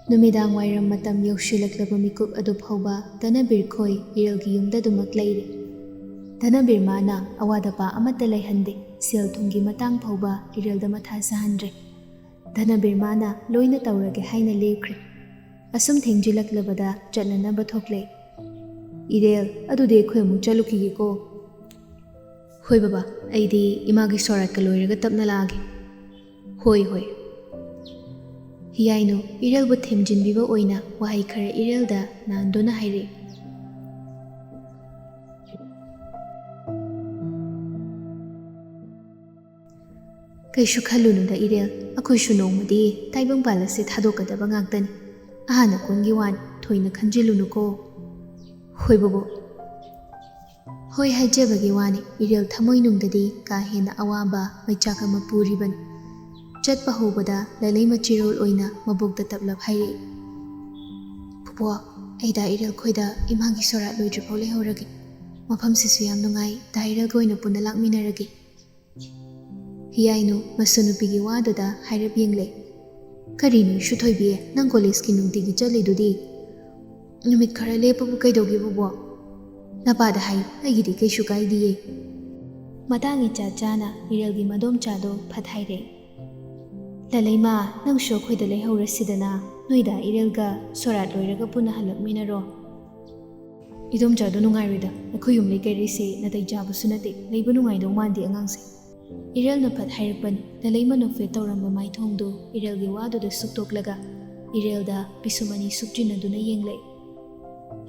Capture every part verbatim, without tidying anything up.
ꯅꯨꯃꯤꯗꯥꯡ ꯋꯥꯏꯔꯝ ꯃꯇꯝ ꯌꯧꯁꯤꯜꯂꯛꯂꯕ ꯃꯤꯀꯨꯞ ꯑꯗꯨ ꯐꯥꯎꯕ ꯙꯅꯕꯤꯔ ꯈꯣꯏ ꯏꯔꯦꯜꯒꯤ ꯌꯨꯝꯗ ꯑꯗꯨꯃꯛ ꯂꯩꯔꯤ꯫ ꯙꯅꯕꯤꯔ ꯃꯥꯅ ꯑꯋꯥꯗ ꯑꯄꯥ ꯑꯃꯠꯇ ꯂꯩꯍꯟꯗꯦ, ꯁꯦꯜ ꯊꯨꯝꯒꯤ ꯃꯇꯥꯡ ꯐꯥꯎꯕ ꯏꯔꯦꯜꯗ ꯃꯊꯥ ꯁꯥꯍꯟꯗ꯭ꯔꯦ꯫ ꯙꯅꯕꯤꯔ ꯃꯥꯅ ꯂꯣꯏꯅ ꯇꯧꯔꯒꯦ ꯍꯥꯏꯅ ꯂꯦꯞꯈ꯭ꯔꯦ꯫ ꯑꯁꯨꯝ ꯊꯦꯡꯖꯤꯜꯂꯛꯂꯕꯗ ꯆꯠꯅꯅꯕ ꯊꯣꯛꯂꯦ꯫ "ꯏꯔꯦꯜ, ꯑꯗꯨꯗꯤ ꯑꯩꯈꯣꯏ ꯑꯃꯨꯛ ꯆꯠꯂꯨꯈꯤꯒꯦꯀꯣ꯫" "ꯍꯣꯏ ꯕꯕꯥ, ꯑꯩꯗꯤ ꯏꯃꯥꯒꯤ ꯁꯣꯔꯥꯠꯀ ꯂꯣꯏꯔꯒ ꯇꯞꯅ ꯂꯥꯛꯑꯒꯦ꯫" "ꯍꯣꯏ, ꯍꯣꯏ꯫" ꯍꯤꯌꯥꯏꯅꯨ ꯏꯔꯦꯜꯕꯨ ꯊꯦꯝꯖꯤꯟꯕꯤꯕ ꯑꯣꯏꯅ ꯋꯥꯍꯩ ꯈꯔ ꯏꯔꯦꯜꯗ ꯅꯥꯟꯗꯨꯅ ꯍꯥꯏꯔꯛꯏ꯫ "ꯀꯩꯁꯨ ꯈꯜꯂꯨꯅꯨꯗ ꯏꯔꯦꯜ, ꯑꯩꯈꯣꯏꯁꯨ ꯅꯣꯡꯃꯗꯤ ꯇꯥꯏꯕꯪꯄꯥꯜ ꯑꯁꯤ ꯊꯥꯗꯣꯛꯀꯗꯕ ꯉꯥꯛꯇꯅꯤ꯫ ꯑꯍꯥꯟ ꯑꯀꯣꯟꯒꯤ ꯋꯥꯅꯤ, ꯊꯣꯏꯅ ꯈꯟꯖꯤꯜꯂꯨꯅꯨꯀꯣ꯫" "ꯍꯣꯏ ꯕꯣꯕꯣ꯫" "ꯍꯣꯏ" ꯍꯥꯏꯖꯕꯒꯤ ꯋꯥꯅꯤ, ꯏꯔꯦꯜ ꯊꯃꯣꯏꯅꯨꯡꯗꯗꯤ ꯀꯥ ꯍꯦꯟꯅ ꯑꯋꯥꯕ ꯃꯩꯆꯥꯛ ꯑꯃ ꯄꯨꯔꯤꯕꯅꯤ꯫ ꯆꯠꯄ ꯍꯧꯕꯗ ꯂꯂꯩꯃ ꯆꯤꯔꯣꯜ ꯑꯣꯏꯅ ꯃꯕꯣꯛꯇ ꯇꯞꯂꯞ ꯍꯥꯏꯔꯛꯏ꯫ "ꯄꯨꯄꯨ, ꯑꯩ ꯗꯥ ꯏꯔꯦꯜ ꯈꯣꯏꯗ ꯏꯃꯥꯒꯤ ꯁꯣꯔꯥꯠ ꯂꯣꯏꯗ꯭ꯔꯤꯐꯥꯎ ꯂꯩꯍꯧꯔꯒꯦ꯫ ꯃꯐꯝꯁꯤꯁꯨ ꯌꯥꯝ ꯅꯨꯡꯉꯥꯏ, ꯗꯥ ꯏꯔꯦꯜꯒ ꯑꯣꯏꯅ ꯄꯨꯟꯅ ꯂꯥꯛꯃꯤꯟꯅꯔꯒꯦ꯫" ꯍꯤꯌꯥꯏꯅꯨ ꯃꯁꯨ ꯅꯨꯄꯤꯒꯤ ꯋꯥꯗꯨꯗ ꯍꯥꯏꯔꯞ ꯌꯦꯡꯂꯦ꯫ "ꯀꯔꯤꯅꯣ ꯏꯁꯨ ꯊꯣꯏꯕꯤ, ꯅꯪ ꯀꯣꯂꯦꯖꯀꯤ ꯅꯨꯡꯇꯤꯒꯤ ꯆꯠꯂꯤꯗꯨꯗꯤ? ꯅꯨꯃꯤꯠ ꯈꯔ ꯂꯦꯞꯄꯕꯨ ꯀꯩꯗꯧꯒꯦ ꯕꯨꯕꯣ? ꯅꯄꯥꯗ ꯍꯥꯏ, ꯑꯩꯒꯤꯗꯤ ꯀꯩꯁꯨ ꯀꯥꯏꯗꯤꯌꯦ꯫" ꯃꯇꯥꯡ ꯏꯆꯥ ꯆꯥꯅ ꯏꯔꯦꯜꯒꯤ ꯃꯗꯣꯝꯆꯥꯗꯣ ꯐꯠ ꯍꯥꯏꯔꯦ꯫ "ꯂꯂꯩꯃ, ꯅꯪꯁꯨ ꯑꯩꯈꯣꯏꯗ ꯂꯩꯍꯧꯔꯁꯤꯗꯅ, ꯅꯣꯏꯗ ꯏꯔꯦꯜꯒ ꯁꯣꯔꯥꯠ ꯂꯣꯏꯔꯒ ꯄꯨꯟꯅ ꯍꯜꯂꯛꯃꯤꯟꯅꯔꯣ꯫" "ꯏꯗꯣꯝꯆꯥꯗꯣ ꯅꯨꯡꯉꯥꯏꯔꯣꯏꯗ, ꯑꯩꯈꯣꯏ ꯌꯨꯝ ꯂꯩꯀꯩꯔꯩꯁꯦ ꯅꯥꯇꯩ ꯆꯥꯕꯁꯨ ꯅꯠꯇꯦ, ꯂꯩꯕ ꯅꯨꯡꯉꯥꯏꯗꯧ ꯃꯥꯟꯗꯦ ꯑꯉꯥꯡꯁꯦ꯫" ꯏꯔꯦꯜꯅ ꯐꯠ ꯍꯥꯏꯔꯛꯄꯅꯤ꯫ ꯂꯂꯩꯃ ꯅꯣꯛꯐꯦꯠ ꯇꯧꯔꯝꯕ ꯃꯥꯏꯊꯣꯡꯗꯨ ꯏꯔꯦꯜꯒꯤ ꯋꯥꯗꯨꯗ ꯁꯨꯛꯇꯣꯛꯂꯒ ꯏꯔꯦꯜꯗ ꯄꯤꯁꯨꯝ ꯑꯅꯤ ꯁꯨꯛꯆꯤꯟꯅꯗꯨꯅ ꯌꯦꯡꯂꯛꯏ꯫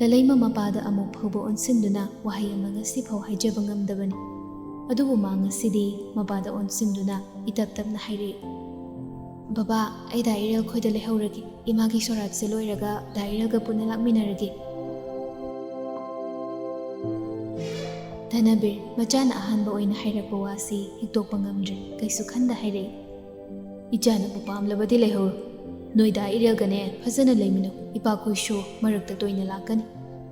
ꯂꯂꯩꯃ ꯃꯄꯥꯗ ꯑꯃꯨꯛ ꯐꯥꯎꯕ ꯑꯣꯟꯁꯤꯟꯗꯨꯅ ꯋꯥꯍꯩ ꯑꯃ ꯉꯁꯤꯐꯥꯎ ꯍꯥꯏꯖꯕ ꯉꯝꯗꯕꯅꯤ꯫ ꯑꯗꯨꯕꯨ ꯃꯥ ꯉꯁꯤꯗꯤ ꯃꯄꯥꯗ ꯑꯣꯟꯁꯤꯟꯗꯨꯅ ꯏꯇꯞ ꯇꯞꯅ ꯍꯥꯏꯔꯛꯏ, "ꯕꯕꯥ, ꯑꯩ ꯗꯥ ꯏꯔꯦꯜ ꯈꯣꯏꯗ ꯂꯩꯍꯧꯔꯒꯦ꯫ ꯏꯃꯥꯒꯤ ꯁꯣꯔꯥꯠꯁꯦ ꯂꯣꯏꯔꯒ ꯗꯥ ꯏꯔꯦꯜꯒ ꯄꯨꯟꯅ ꯂꯥꯛꯃꯤꯟꯅꯔꯒꯦ꯫" ꯙꯅꯕꯤꯔ ꯃꯆꯥꯅ ꯑꯍꯥꯟꯕ ꯑꯣꯏꯅ ꯍꯥꯏꯔꯛꯄ ꯋꯥꯁꯤ ꯍꯤꯛꯇꯣꯛꯄ ꯉꯝꯗ꯭ꯔꯦ꯫ ꯀꯩꯁꯨ ꯈꯟꯗ ꯍꯥꯏꯔꯛꯏ, "ꯏꯆꯥꯅꯕꯨ ꯄꯥꯝꯂꯕꯗꯤ ꯂꯩꯍꯧꯔꯣ꯫ ꯅꯣꯏ ꯗꯥ ꯏꯔꯦꯜꯒꯅꯦ ꯐꯖꯅ ꯂꯩꯃꯤꯟꯅꯧ꯫ ꯏꯄꯥꯈꯣꯏꯁꯨ ꯃꯔꯛꯇ ꯇꯣꯏꯅ ꯂꯥꯛꯀꯅꯤ꯫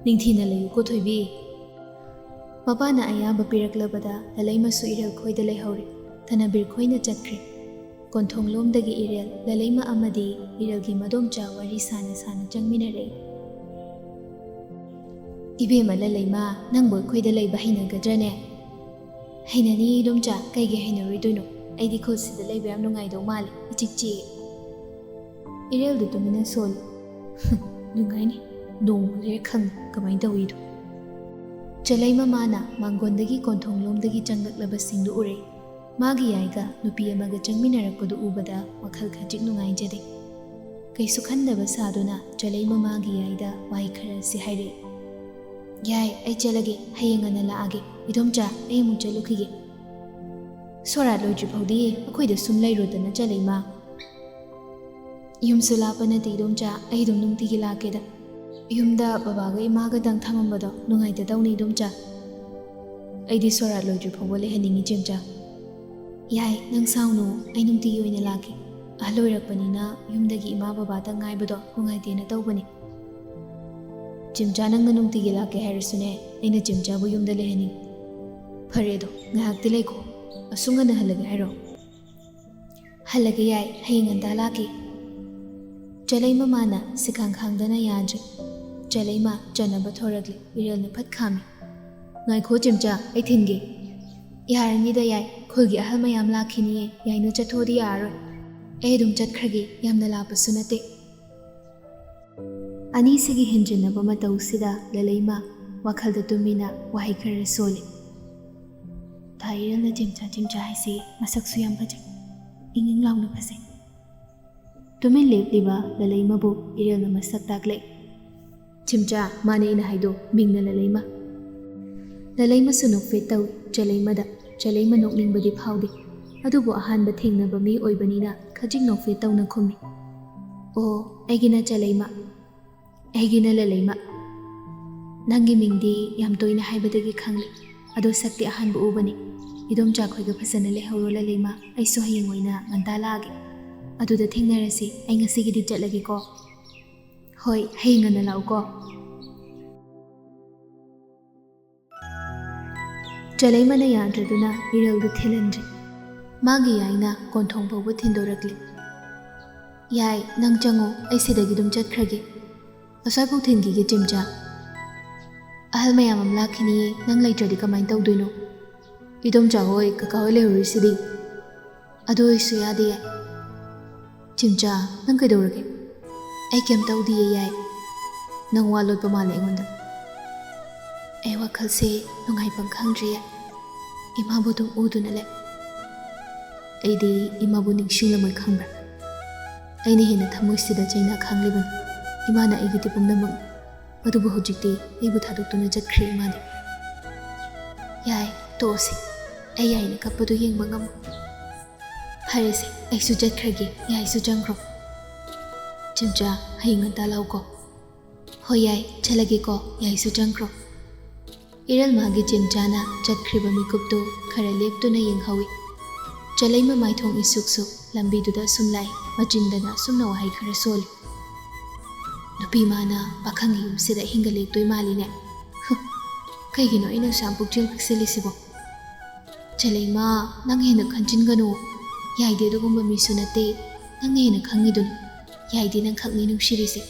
ꯅꯤꯡꯊꯤꯅ ꯂꯩꯌꯨꯀꯣ ꯊꯣꯏꯕꯤ꯫" ꯃꯄꯥꯅ ꯑꯌꯥꯕ ꯄꯤꯔꯛꯂꯕꯗ ꯂꯂꯩꯃꯁꯨ ꯏꯔꯦꯜ ꯈꯣꯏꯗ ꯂꯩꯍꯧꯔꯦ꯫ ꯙꯅꯕꯤꯔ ꯈꯣꯏꯅ ꯆꯠꯈ꯭ꯔꯦ꯫ ꯀꯣꯟꯊꯣꯡꯂꯣꯝꯗꯒꯤ ꯏꯔꯦꯜ, ꯂꯂꯩꯃ ꯑꯃꯗꯤ ꯏꯔꯦꯜꯒꯤ ꯃꯗꯣꯝꯆꯥ ꯋꯥꯔꯤ ꯁꯥꯅ ꯁꯥꯅ ꯆꯪꯃꯤꯟꯅꯔꯛꯏ꯫ "ꯏꯕꯦꯝꯃ ꯂꯂꯩꯃ, ꯅꯪꯕꯨ ꯑꯩꯈꯣꯏꯗ ꯂꯩꯕ ꯍꯩꯅꯒꯗ꯭ꯔꯅꯦ?" "ꯍꯩꯅꯅꯤ ꯏꯗꯣꯝꯆꯥ, ꯀꯩꯒꯤ ꯍꯩꯅꯔꯣꯏꯗꯣꯏꯅꯣ? ꯑꯩꯗꯤ ꯈꯨꯜꯁꯤꯗ ꯂꯩꯕ ꯌꯥꯝ ꯅꯨꯡꯉꯥꯏꯗꯧ ꯃꯥꯜꯂꯦ, ꯏꯆꯤꯛ ꯆꯤꯛꯑꯦ꯫" ꯏꯔꯦꯜꯗꯨ ꯇꯨꯃꯤꯟꯅ ꯁꯣꯜꯂꯤ꯫ "ꯅꯨꯡꯉꯥꯏꯅꯤ, ꯅꯣꯡꯃ ꯂꯩꯔ ꯈꯪꯅꯤ ꯀꯃꯥꯏꯅ ꯇꯧꯏꯗꯣ꯫" ꯆꯂꯩ ꯃꯃꯥꯅ ꯃꯥꯡꯒꯣꯟꯗꯒꯤ ꯀꯣꯟꯊꯣꯡꯂꯣꯝꯗꯒꯤ ꯆꯪꯂꯛꯂꯕꯁꯤꯡꯗꯨ ꯎꯔꯦ꯫ ꯃꯥꯒꯤ ꯌꯥꯏꯒ ꯅꯨꯄꯤ ꯑꯃꯒ ꯆꯪꯃꯤꯟꯅꯔꯛꯄꯗꯨ ꯎꯕꯗ ꯋꯥꯈꯜ ꯈꯖꯤꯛ ꯅꯨꯡꯉꯥꯏꯖꯗꯦ꯫ ꯀꯩꯁꯨ ꯈꯟꯗꯕ ꯁꯥꯗꯨꯅ ꯆꯂꯩ ꯃꯃꯥꯒꯤ ꯌꯥꯏꯗ ꯋꯥꯍꯩ ꯈꯔꯁꯤ ꯍꯥꯏꯔꯛꯏ꯫ "ꯌꯥꯏ, ꯑꯩ ꯆꯠꯂꯒꯦ, ꯍꯌꯦꯡ ꯉꯟꯅ ꯂꯥꯛꯑꯒꯦ꯫ ꯏꯗꯣꯝꯆꯥ, ꯑꯩ ꯑꯃꯨꯛ ꯆꯠꯂꯨꯈꯤꯒꯦ꯫" "ꯁꯣꯔꯥꯠ ꯂꯣꯏꯗ꯭ꯔꯤ ꯐꯥꯎꯗꯤ ꯑꯩꯈꯣꯏꯗ ꯁꯨꯝ ꯂꯩꯔꯣꯗꯅ ꯆꯂꯩꯃ꯫" "ꯌꯨꯝꯁꯨ ꯂꯥꯞꯄ ꯅꯠꯇꯦ ꯏꯗꯣꯝꯆꯥ, ꯑꯩ ꯑꯗꯨꯝ ꯅꯨꯡꯇꯤꯒꯤ ꯂꯥꯛꯀꯦꯗ꯫ ꯌꯨꯝꯗ ꯕꯕꯥꯒ ꯏꯃꯥꯒꯗꯪ ꯊꯝꯃꯝꯕꯗꯣ ꯅꯨꯡꯉꯥꯏꯇꯗꯧꯅꯤ ꯏꯗꯣꯝꯆꯥ꯫ ꯑꯩꯗꯤ ꯁꯣꯔꯥꯠ ꯂꯣꯏꯗ꯭ꯔꯤ ꯐꯥꯎꯕ ꯂꯩꯍꯟꯅꯤꯡꯉꯤ ꯆꯦꯝꯆꯥ꯫" "ꯌꯥꯏ, ꯅꯪ ꯁꯥꯎꯅꯨ, ꯑꯩ ꯅꯨꯡꯇꯤꯒꯤ ꯑꯣꯏꯅ ꯂꯥꯛꯀꯦ꯫ ꯑꯍꯜ ꯑꯣꯏꯔꯛꯄꯅꯤꯅ ꯌꯨꯝꯗꯒꯤ ꯏꯃꯥ ꯕꯕꯥꯗꯪ ꯉꯥꯏꯕꯗꯣ ꯅꯨꯡꯉꯥꯏꯇꯦꯅ ꯇꯧꯕꯅꯤ꯫" "ꯆꯦꯝꯆꯥ, ꯅꯪꯅ ꯅꯨꯡꯇꯤꯒꯤ ꯂꯥꯛꯀꯦ ꯍꯥꯏꯔꯁꯨꯅꯦ, ꯑꯩꯅ ꯆꯦꯝꯆꯥꯕꯨ ꯌꯨꯝꯗ ꯂꯩꯍꯟꯅꯤꯡꯉꯤ꯫" "ꯐꯔꯦ ꯑꯗꯣ, ꯉꯥꯏꯍꯥꯛꯇꯤ ꯂꯩꯈꯣ꯫ ꯑꯁꯨꯛ ꯉꯟꯅ ꯍꯜꯂꯒꯦ ꯍꯥꯏꯔꯣ?" "ꯍꯜꯂꯒꯦ ꯌꯥꯏ, ꯍꯌꯦꯡ ꯉꯟꯇꯥ ꯂꯥꯛꯀꯦ꯫" ꯆꯂꯩ ꯃꯃꯥꯅ ꯁꯤꯈꯥꯡ ꯈꯥꯡꯗꯅ ꯌꯥꯗ꯭ꯔꯦ꯫ ꯆꯂꯩꯃ ꯆꯠꯅꯕ ꯊꯣꯔꯛꯂꯦ, ꯏꯔꯦꯜꯅ ꯐꯠ ꯈꯥꯝꯃꯤ꯫ "ꯉꯥꯏꯈꯣ ꯆꯦꯝꯆꯥ, ꯑꯩ ꯊꯤꯟꯒꯦ꯫" "ꯌꯥꯔꯅꯤꯗ ꯌꯥꯏ, ꯈꯨꯜꯒꯤ ꯑꯍꯜ ꯃꯌꯥꯝ ꯂꯥꯛꯈꯤꯅꯤꯌꯦ, ꯌꯥꯏꯅ ꯆꯠꯊꯣꯛꯑꯗꯤ ꯌꯥꯔꯔꯣꯏ꯫ ꯑꯩ ꯑꯗꯨꯝ ꯆꯠꯈ꯭ꯔꯒꯦ, ꯌꯥꯝꯅ ꯂꯥꯞꯄꯁꯨ ꯅꯠꯇꯦ꯫" ꯑꯅꯤꯁꯤꯒꯤ ꯍꯦꯟꯖꯤꯟꯅꯕ ꯃꯇꯧꯁꯤꯗ ꯂꯂꯩꯃ ꯋꯥꯈꯜꯗ ꯇꯨꯃꯤꯟꯅ ꯋꯥꯍꯩ ꯈꯔ ꯁꯣꯜꯂꯤ꯫ "ꯊꯥ ꯏꯔꯦꯜꯅ ꯆꯦꯝꯆꯥ ꯆꯦꯝꯆꯥ ꯍꯥꯏꯁꯤ ꯃꯁꯛꯁꯨ ꯌꯥꯝ ꯐꯖꯩ, ꯏꯪ ꯏꯪ ꯂꯥꯎꯅ ꯐꯖꯩ꯫" ꯇꯨꯃꯤꯟ ꯂꯦꯞꯂꯤꯕ ꯂꯂꯩꯃꯕꯨ ꯏꯔꯦꯜꯅ ꯃꯁꯛ ꯇꯥꯛꯂꯦ꯫ "ꯆꯦꯝꯆꯥ, ꯃꯥꯅꯦ ꯑꯩꯅ ꯍꯥꯏꯗꯣ, ꯃꯤꯡꯅ ꯂꯂꯩꯃ꯫" ꯂꯂꯩꯃꯁꯨ ꯅꯣꯛꯐꯦꯠ ꯇꯧꯏ ꯆꯂꯩꯃꯗ꯫ ꯆꯂꯩꯃ ꯅꯣꯛꯅꯤꯡꯕꯗꯤ ꯐꯥꯎꯗꯦ, ꯑꯗꯨꯕꯨ ꯑꯍꯥꯟꯕ ꯊꯦꯡꯅꯕ ꯃꯤ ꯑꯣꯏꯕꯅꯤꯅ ꯈꯖꯤꯛ ꯅꯣꯛꯐꯦꯠ ꯇꯧꯅ ꯈꯨꯝꯃꯤ꯫ "ꯑꯣ, ꯑꯩꯒꯤꯅ ꯆꯂꯩꯃ꯫" "ꯑꯩꯒꯤꯅ ꯂꯂꯩꯃ꯫" "ꯅꯪꯒꯤ ꯃꯤꯡꯗꯤ ꯌꯥꯝ ꯇꯣꯏꯅ ꯍꯥꯏꯕꯗꯒꯤ ꯈꯪꯂꯦ, ꯑꯗꯣ ꯁꯛꯇꯤ ꯑꯍꯥꯟꯕ ꯎꯕꯅꯤ꯫ ꯏꯗꯣꯝꯆꯥꯈꯣꯏꯒ ꯐꯖꯅ ꯂꯩꯍꯧꯔꯣ ꯂꯂꯩꯃ, ꯑꯩꯁꯨ ꯍꯌꯦꯡ ꯑꯣꯏꯅ ꯉꯟꯇꯥ ꯂꯥꯛꯑꯒꯦ꯫ ꯑꯗꯨꯗ ꯊꯦꯡꯅꯔꯁꯤ, ꯑꯩ ꯉꯁꯤꯒꯤꯗꯤ ꯆꯠꯂꯒꯦꯀꯣ꯫" "ꯍꯣꯏ, ꯍꯌꯦꯡ ꯉꯟꯅ ꯂꯥꯛꯎꯀꯣ꯫" ꯆꯂꯩꯃꯅ ꯌꯥꯗ꯭ꯔꯗꯨꯅ ꯏꯔꯦꯜꯗꯨ ꯊꯤꯜꯍꯟꯗ꯭ꯔꯦ꯫ ꯃꯥꯒꯤ ꯌꯥꯏꯅ ꯀꯣꯟꯊꯣꯡ ꯐꯥꯎꯕ ꯊꯤꯟꯗꯣꯔꯛꯂꯦ꯫ "ꯌꯥꯏ, ꯅꯪ ꯆꯪꯉꯣ, ꯑꯩ ꯁꯤꯗꯒꯤ ꯑꯗꯨꯝ ꯆꯠꯈ꯭ꯔꯒꯦ꯫ ꯑꯁ꯭ꯋꯥꯏꯐꯥꯎ ꯊꯤꯟꯈꯤꯒꯦ, ꯆꯤꯝꯆꯥ꯫ ꯑꯍꯜ ꯃꯌꯥꯝ ꯑꯃ ꯂꯥꯛꯈꯤꯅꯤꯌꯦ, ꯅꯪ ꯂꯩꯇ꯭ꯔꯗꯤ ꯀꯃꯥꯏꯅ ꯇꯧꯗꯣꯏꯅꯣ? ꯏꯗꯣꯝꯆꯥ ꯍꯣꯏ, ꯀꯀꯥ ꯍꯣꯏ ꯂꯩꯍꯧꯔꯤꯁꯤꯗꯤ꯫ ꯑꯗꯨ ꯑꯣꯏꯔꯁꯨ ꯌꯥꯗꯦ, ꯌꯥꯏ꯫ ꯆꯤꯝꯆꯥ, ꯅꯪ ꯀꯩꯗꯧꯔꯒꯦ?" "ꯑꯩ ꯀꯩꯝ ꯇꯧꯗꯤꯌꯦ, ꯌꯥꯏ꯫ ꯅꯪ ꯋꯥ ꯂꯣꯠꯄ ꯃꯥꯜꯂꯦ ꯑꯩꯉꯣꯟꯗ꯫" "ꯑꯩ ꯋꯥꯈꯜꯁꯦ ꯅꯨꯡꯉꯥꯏꯐꯝ ꯈꯪꯗ꯭ꯔꯤꯌꯦ꯫ ꯏꯃꯥꯕꯨ ꯑꯗꯨꯝ ꯎꯗꯨꯅ ꯂꯩ꯫ ꯑꯩꯗꯤ ꯏꯃꯥꯕꯨ ꯅꯤꯡꯁꯤꯡꯂꯝꯃꯣꯏ ꯈꯪꯕ꯭ꯔꯥ? ꯑꯩꯅ ꯍꯦꯟꯅ ꯊꯃꯣꯏꯁꯤꯗ ꯆꯩꯅꯥ ꯈꯥꯡꯂꯤꯕꯅꯤ꯫ ꯏꯃꯥꯅ ꯑꯩꯒꯤꯗꯤ ꯄꯨꯝꯅꯃꯛꯅꯤ꯫ ꯑꯗꯨꯕꯨ ꯍꯧꯖꯤꯛꯇꯤ ꯑꯩꯕꯨ ꯊꯥꯗꯣꯛꯇꯨꯅ ꯆꯠꯈ꯭ꯔꯦ ꯏꯃꯥꯗꯤ꯫" "ꯌꯥꯏ, ꯇꯣꯛꯑꯁꯤ꯫ ꯑꯩ ꯌꯥꯏꯅ ꯀꯞꯄꯗꯨ ꯌꯦꯡꯕ ꯉꯝꯃꯣꯏ꯫ ꯐꯔꯦꯁꯦ, ꯑꯩꯁꯨ ꯆꯠꯈ꯭ꯔꯒꯦ, ꯌꯥꯏꯁꯨ ꯆꯪꯈ꯭ꯔꯣ꯫" "ꯆꯤꯝꯆꯥ, ꯍꯌꯦꯡ ꯉꯟꯇꯥ ꯂꯥꯛꯎꯀꯣ꯫" "ꯍꯣꯏ ꯌꯥꯏ, ꯆꯠꯂꯒꯦꯀꯣ, ꯌꯥꯏꯁꯨ ꯆꯪꯈ꯭ꯔꯣ꯫" ꯏꯔꯜꯃꯥꯒꯤ ꯆꯤꯝꯆꯥꯅ ꯆꯠꯈ꯭ꯔꯤꯕ ꯃꯤꯀꯨꯞꯇꯨ ꯈꯔ ꯂꯦꯞꯇꯨꯅ ꯌꯦꯡꯍꯧꯏ꯫ ꯆꯂꯩꯃ ꯃꯥꯏꯊꯣꯡ ꯏꯁꯨꯛ ꯁꯨꯛ ꯂꯝꯕꯤꯗꯨꯗ ꯑꯁꯨꯝ ꯂꯥꯛꯏ, ꯃꯆꯤꯟꯗꯅ ꯑꯁꯨꯝꯅ ꯋꯥꯍꯩ ꯈꯔ ꯁꯣꯜꯂꯤ꯫ "ꯅꯨꯄꯤ ꯃꯥꯅ ꯄꯥꯈꯪꯒꯤ ꯌꯨꯝꯁꯤꯗ ꯑꯍꯤꯡꯒ ꯂꯦꯛꯇꯣꯏ ꯃꯥꯜꯂꯤꯅꯦ꯫ ꯍꯨ, ꯀꯩꯒꯤꯅꯣ ꯑꯩꯅ ꯑꯁꯨꯛ ꯌꯥꯝ ꯄꯨꯛꯆꯦꯜ ꯄꯤꯛꯁꯤꯜꯂꯤꯁꯤꯕꯣ? ꯆꯂꯩꯃ, ꯅꯪ ꯍꯦꯟꯅ ꯈꯟꯖꯤꯟꯒꯅꯨ꯫ ꯌꯥꯏꯗꯤ ꯑꯗꯨꯒꯨꯝꯕ ꯃꯤꯁꯨ ꯅꯠꯇꯦ꯫ ꯅꯪꯅ ꯍꯦꯟꯅ ꯈꯪꯉꯤꯗꯨꯅꯤ꯫ ꯌꯥꯏꯗꯤ ꯅꯪ ꯈꯛꯅꯤ ꯅꯨꯡꯁꯤꯔꯤꯁꯦ꯫"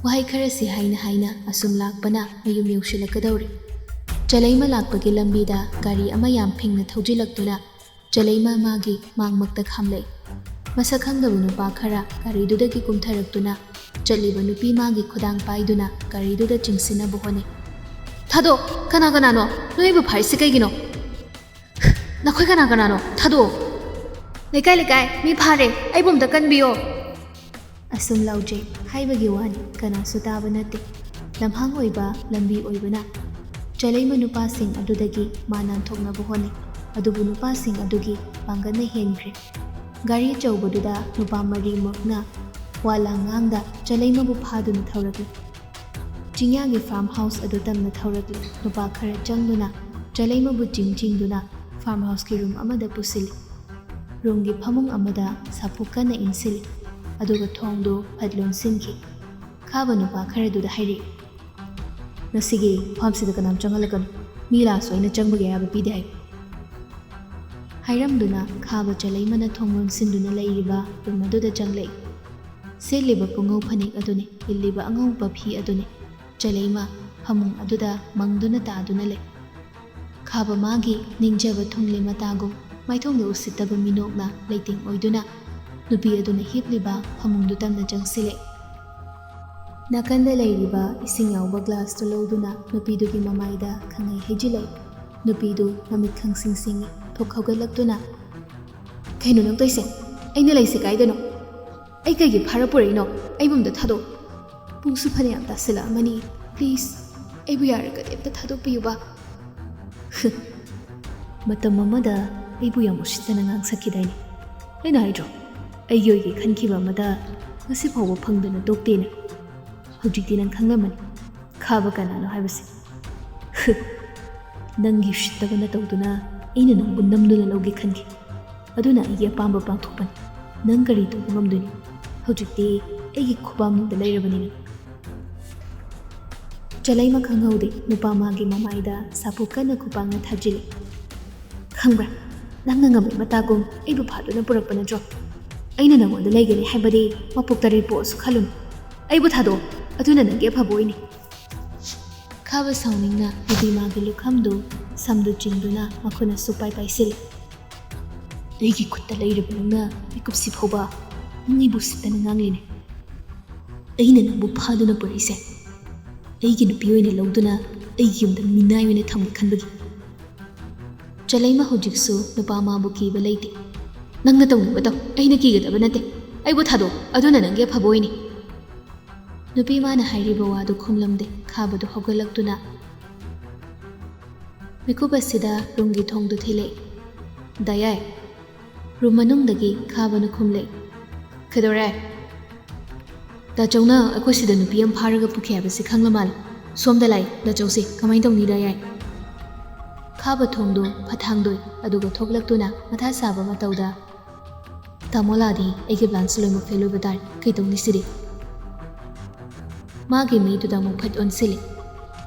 ꯋꯥꯍꯩ ꯈꯔꯁꯤ ꯍꯥꯏꯅ ꯍꯥꯏꯅ ꯑꯁꯨꯝ ꯂꯥꯛꯄꯅ ꯃꯌꯨꯝ ꯌꯧꯁꯤꯜꯂꯛꯀꯗꯧꯔꯦ꯫ ꯆꯂꯩꯃ ꯂꯥꯛꯄꯒꯤ ꯂꯝꯕꯤꯗ ꯒꯥꯔꯤ ꯑꯃ ꯌꯥꯝ ꯐꯤꯡꯅ ꯊꯧꯖꯤꯜꯂꯛꯇꯨꯅ ꯆꯂꯩꯃ ꯃꯥꯒꯤ ꯃꯥꯡꯃꯛꯇ ꯈꯥꯝꯂꯛꯏ꯫ ꯃꯁꯛ ꯈꯪꯗꯕ ꯅꯨꯄꯥ ꯈꯔ ꯒꯥꯔꯤꯗꯨꯗꯒꯤ ꯀꯨꯝꯊꯔꯛꯇꯨꯅ ꯆꯠꯂꯤꯕ ꯅꯨꯄꯤ ꯃꯥꯒꯤ ꯈꯨꯗꯥꯡ ꯄꯥꯏꯗꯨꯅ ꯒꯥꯔꯤꯗꯨꯗ ꯆꯤꯡꯁꯤꯟꯅꯕ ꯍꯣꯠꯅꯩ꯫ "ꯊꯥꯗꯣꯛ! ꯀꯅꯥ ꯀꯅꯥꯅꯣ? ꯅꯣꯏꯕꯨ ꯐꯥꯔꯤꯁꯤ ꯀꯩꯒꯤꯅꯣ? ꯅꯈꯣꯏ ꯀꯅꯥ ꯀꯅꯥꯅꯣ? ꯊꯥꯗꯣꯛ!" "ꯂꯩꯀꯥꯏ, ꯂꯩꯀꯥꯏ, ꯃꯤ ꯐꯥꯔꯦ, ꯑꯩꯕꯨ ꯑꯝꯇ ꯀꯟꯕꯤꯌꯣ!" ꯑꯁꯨꯝ ꯂꯥꯎꯖꯩ꯫ ꯍꯥꯏꯕꯒꯤ ꯋꯥꯅꯤ, ꯀꯅꯥꯁꯨ ꯇꯥꯕ ꯅꯠꯇꯦ꯫ ꯂꯝꯍꯥꯡ ꯑꯣꯏꯕ ꯂꯝꯕꯤ ꯑꯣꯏꯕꯅ ꯆꯂꯩꯃ ꯅꯨꯄꯥꯁꯤꯡ ꯑꯗꯨꯗꯒꯤ ꯃꯥ ꯅꯥꯟꯊꯣꯛꯅꯕ ꯍꯣꯠꯅꯩ꯫ ꯑꯗꯨꯕꯨ ꯅꯨꯄꯥꯁꯤꯡ ꯑꯗꯨꯒꯤ ꯄꯥꯡꯒꯜꯅ ꯍꯦꯟꯈ꯭ꯔꯦ꯫ ꯒꯥꯔꯤ ꯑꯆꯧꯕꯗꯨꯗ ꯅꯨꯄꯥ ꯃꯔꯤꯃꯛꯅ ꯋꯥ ꯂꯥꯡ ꯉꯥꯡꯗ ꯆꯂꯩꯃꯕꯨ ꯐꯥꯗꯨꯅ ꯊꯧꯔꯛꯂꯤ꯫ ꯆꯤꯡꯌꯥꯒꯤ ꯐꯥꯔꯝ ꯍꯥꯎꯁ ꯑꯗꯨ ꯇꯝꯅ ꯊꯧꯔꯛꯂꯤ꯫ ꯅꯨꯄꯥ ꯈꯔ ꯆꯪꯗꯨꯅ ꯆꯂꯩꯃꯕꯨ ꯆꯤꯡ ꯆꯤꯡꯗꯨꯅ ꯐꯥꯔꯝ ꯍꯥꯎꯁꯀꯤ ꯔꯨꯝ ꯑꯃꯗ ꯄꯨꯁꯤꯜꯂꯤ꯫ ꯔꯨꯝꯒꯤ ꯐꯃꯨꯡ ꯑꯃꯗ ꯁꯥꯐꯨ ꯀꯟꯅ ꯏꯟꯁꯤꯜꯂꯤ꯫ ꯑꯗꯨꯒ ꯊꯣꯡꯗꯨ ꯐꯠ ꯂꯣꯟꯁꯤꯟꯈꯤ꯫ ꯈꯥꯕ ꯅꯨꯄꯥ ꯈꯔꯗꯨꯗ ꯍꯥꯏꯔꯛꯏ, "ꯉꯁꯤꯒꯤ ꯐꯥꯝꯁꯤꯗ ꯀꯅꯥꯝ ꯆꯪꯍꯜꯂꯛꯀꯅꯨ꯫ ꯃꯤ ꯂꯥꯛꯑꯁꯨ ꯑꯩꯅ ꯆꯪꯕꯒꯤ ꯑꯌꯥꯕ ꯄꯤꯗꯦ ꯍꯥꯏꯌꯨ"꯫ ꯍꯥꯏꯔꯝꯗꯨꯅ ꯈꯥꯕ ꯆꯂꯩꯃꯅ ꯊꯣꯡ ꯂꯣꯟꯁꯤꯟꯗꯨꯅ ꯂꯩꯔꯤꯕ ꯔꯨꯝ ꯑꯗꯨꯗ ꯆꯪꯂꯛꯏ꯫ ꯁꯦꯠꯂꯤꯕ ꯄꯨꯡꯉꯧ ꯐꯅꯦꯛ ꯑꯗꯨꯅꯤ, ꯏꯜꯂꯤꯕ ꯑꯉꯧꯕ ꯐꯤ ꯑꯗꯨꯅꯤ꯫ ꯆꯂꯩꯃ ꯐꯃꯨꯡ ꯑꯗꯨꯗ ꯃꯪꯗꯨꯅ ꯇꯥꯗꯨꯅ ꯂꯩ꯫ ꯈꯥꯕ ꯃꯥꯒꯤ ꯅꯤꯡꯖꯕ ꯊꯨꯡꯂꯦ ꯃꯇꯥꯒꯨꯝ ꯃꯥꯏꯊꯣꯡꯗ ꯎꯁꯤꯠꯇꯕ ꯃꯤꯅꯣꯛꯅ ꯂꯩꯇꯦꯡ ꯑꯣꯏꯗꯨꯅ ꯅꯨꯄꯤ ꯑꯗꯨꯅ ꯍꯤꯞꯂꯤꯕ ꯐꯃꯨꯡꯗꯨ ꯇꯝꯅ ꯆꯪꯁꯤꯜꯂꯦ꯫ ꯅꯥꯀꯟꯗ ꯂꯩꯔꯤꯕ ꯏꯁꯤꯡ ꯌꯥꯎꯕ ꯒ꯭ꯂꯥꯁꯇꯨ ꯂꯧꯗꯨꯅ ꯅꯨꯄꯤꯗꯨꯒꯤ ꯃꯃꯥꯏꯗ ꯈꯪꯍꯩ ꯍꯩꯖꯤꯜꯂꯛꯏ꯫ ꯅꯨꯄꯤꯗꯨ ꯃꯃꯤꯠ ꯈꯪꯁꯤꯡ ꯁꯤꯡꯏ꯫ ꯊꯣꯛ ꯍꯧꯒꯠꯂꯛꯇꯨꯅ, "ꯀꯩꯅꯣ ꯅꯪ ꯇꯧꯏꯁꯦ? ꯑꯩꯅ ꯂꯩꯁꯦ ꯀꯥꯏꯗꯅꯣ? ꯑꯩ ꯀꯩꯒꯤ ꯐꯥꯔ ꯄꯨꯔꯛꯏꯅꯣ? ꯑꯩꯕꯨ ꯑꯝꯇ ꯊꯥꯗꯣꯛ꯫ ꯄꯨꯡꯁꯨ ꯐꯅꯌꯥꯝ ꯇꯥꯁꯤꯜꯂꯛꯑꯃꯅꯤ꯫ Please, ꯑꯩꯕꯨ ꯌꯥꯔꯒꯗꯤ ꯑꯝꯇ ꯊꯥꯗꯣꯛꯄꯤꯌꯨꯕ"꯫ "ꯃꯇꯝ ꯑꯃꯗ ꯑꯩꯕꯨ ꯌꯥꯝ ꯎꯁꯤꯠꯇꯅ ꯉꯥꯡꯁꯛꯈꯤꯗꯥꯏꯅꯦ? ꯑꯩꯅ ꯍꯥꯏꯗ꯭ꯔꯣ, ꯑꯩꯒꯤ ꯑꯣꯏꯒꯦ ꯈꯟꯈꯤꯕ ꯑꯃꯗ ꯉꯁꯤ ꯐꯥꯎꯕ ꯐꯪꯗꯅ ꯇꯣꯛꯇꯦꯅ? ꯍꯧꯖꯤꯛꯇꯤ ꯅꯪ ꯈꯪꯂꯝꯃꯅꯤ ꯈꯥꯕ ꯀꯅꯥꯅꯣ ꯍꯥꯏꯕꯁꯦ꯫ ꯅꯪꯒꯤ ꯎꯁꯤꯠꯇꯕ ꯅꯇꯧꯗꯨꯅ ꯑꯩꯅ ꯅꯪꯕꯨ ꯅꯝꯗꯨꯅ ꯂꯧꯒꯦ ꯈꯟꯈꯤ꯫ ꯑꯗꯨꯅ ꯑꯩꯒꯤ ꯑꯄꯥꯝꯕ ꯄꯥꯡꯊꯣꯛꯄꯅꯤ꯫ ꯅꯪ ꯀꯔꯤ ꯇꯧꯕ ꯉꯝꯗꯣꯏꯅꯣ? ꯍꯧꯖꯤꯛꯇꯤ ꯑꯩꯒꯤ ꯈꯨꯕꯥꯛꯅꯨꯡꯗ ꯂꯩꯔꯕꯅꯤꯅ"꯫ ꯆꯂꯩꯃ ꯈꯪꯍꯧꯗꯦ, ꯅꯨꯄꯥ ꯃꯥꯒꯤ ꯃꯃꯥꯏꯗ ꯁꯥꯐꯨ ꯀꯟꯅ ꯈꯨꯄꯥꯛꯅ ꯊꯥꯖꯤꯜꯂꯤ꯫ "ꯈꯪꯕ꯭ꯔꯥ, ꯅꯪꯅ ꯉꯝꯃꯤ ꯃꯇꯥꯒꯨꯝ ꯑꯩꯕꯨ ꯐꯥꯗꯨꯅ ꯄꯨꯔꯛꯄ ꯅꯠꯇ꯭ꯔꯣ? ꯑꯩꯅ ꯅꯉꯣꯟꯗ ꯂꯩꯒꯅꯤ ꯍꯥꯏꯕꯗꯤ ꯃꯄꯣꯛ ꯇꯔꯦꯠ ꯄꯣꯛꯑꯁꯨ ꯈꯜꯂꯨꯅꯨ꯫ ꯑꯩꯕꯨ ꯊꯥꯗꯣꯛꯑꯣ, ꯑꯗꯨꯅ ꯅꯪꯒꯤ ꯑꯐꯕ ꯑꯣꯏꯅꯤ"꯫ ꯈꯥꯕ ꯁꯥꯎꯅꯤꯡꯅ ꯅꯨꯄꯤ ꯃꯥꯒꯤ ꯂꯨꯈꯝꯗꯨ ꯁꯝꯗꯨ ꯆꯤꯡꯗꯨꯅ ꯃꯈꯨꯠꯅ ꯁꯨꯛꯄꯥꯏ ꯄꯥꯏꯁꯤꯜꯂꯤ꯫ "ꯑꯩꯒꯤ ꯈꯨꯠꯇ ꯂꯩꯔꯕ ꯅꯪꯅ ꯃꯤꯀꯨꯞꯁꯤ ꯐꯥꯎꯕ ꯅꯪ ꯑꯩꯕꯨ ꯎꯁꯤꯠꯇꯅ ꯉꯥꯡꯂꯤꯅꯦ꯫ ꯑꯩꯅ ꯅꯪꯕꯨ ꯐꯥꯗꯨꯅ ꯄꯨꯔꯛꯏꯁꯦ ꯑꯩꯒꯤ ꯅꯨꯄꯤ ꯑꯣꯏꯅ ꯂꯧꯗꯨꯅ ꯑꯩꯒꯤ ꯌꯨꯝꯗ ꯃꯤꯅꯥꯏ ꯑꯣꯏꯅ ꯊꯝꯒꯦ ꯈꯟꯕꯒꯤ"꯫ ꯆꯂꯩꯃ ꯍꯧꯖꯤꯛꯁꯨ ꯅꯨꯄꯥ ꯃꯥꯕꯨ ꯀꯤꯕ ꯂꯩꯇꯦ꯫ "ꯅꯪꯅ ꯇꯧꯅꯤꯡꯕ ꯇꯧ, ꯑꯩꯅ ꯀꯤꯒꯗꯕ ꯅꯠꯇꯦ꯫ ꯑꯩꯕꯨ ꯊꯥꯗꯣꯛ, ꯑꯗꯨꯅ ꯅꯪꯒꯤ ꯑꯐꯕ ꯑꯣꯏꯅꯤ"꯫ ꯅꯨꯄꯤ ꯃꯥꯅ ꯍꯥꯏꯔꯤꯕ ꯋꯥꯗꯨ ꯈꯨꯝꯂꯝꯗꯦ꯫ ꯈꯥꯕꯗꯨ ꯍꯧꯒꯠꯂꯛꯇꯨꯅ ꯃꯤꯀꯨꯞ ꯑꯁꯤꯗ ꯔꯨꯝꯒꯤ ꯊꯣꯡꯗꯨ ꯊꯤꯜꯂꯛꯏ꯫ "ꯗꯥꯌꯥꯏ"꯫ ꯔꯨꯝ ꯃꯅꯨꯡꯗꯒꯤ ꯈꯥꯕꯅ ꯈꯨꯝꯂꯛꯏ꯫ "ꯀꯩꯗꯧꯔꯦ?" "ꯗꯥꯆꯧꯅ ꯑꯩꯈꯣꯏ ꯁꯤꯗ ꯅꯨꯄꯤ ꯑꯃ ꯐꯥꯔꯒ ꯄꯨꯈꯤ ꯍꯥꯏꯕꯁꯤ ꯈꯪꯂ ꯃꯥꯜꯂꯦ꯫ ꯁꯣꯝꯗ ꯂꯥꯛꯏ, ꯗꯥꯆꯧꯁꯤ ꯀꯃꯥꯏꯅ ꯇꯧꯅꯤ, ꯗꯥꯌꯥꯏ?" ꯈꯥꯕ ꯊꯣꯡꯗꯨ ꯐꯠ ꯍꯥꯡꯗꯣꯛꯏ, ꯑꯗꯨꯒ ꯊꯣꯛꯂꯛꯇꯨꯅ ꯃꯊꯥ ꯁꯥꯕ ꯃꯇꯧꯗ, "ꯇꯥꯃꯣ ꯂꯥꯛꯑꯗꯤ ꯑꯩꯒꯤ ꯄ꯭ꯂꯥꯟꯁꯨ ꯂꯣꯏꯅꯃꯛ ꯐꯦꯜ ꯑꯣꯏꯕ ꯇꯥꯔꯦ꯫ ꯀꯩ ꯇꯧꯅꯤ ꯁꯤꯗꯤ?" ꯃꯥꯒꯤ ꯃꯤꯗꯨꯗ ꯑꯃꯨꯛ ꯐꯠ ꯑꯣꯟꯁꯤꯜꯂꯤ꯫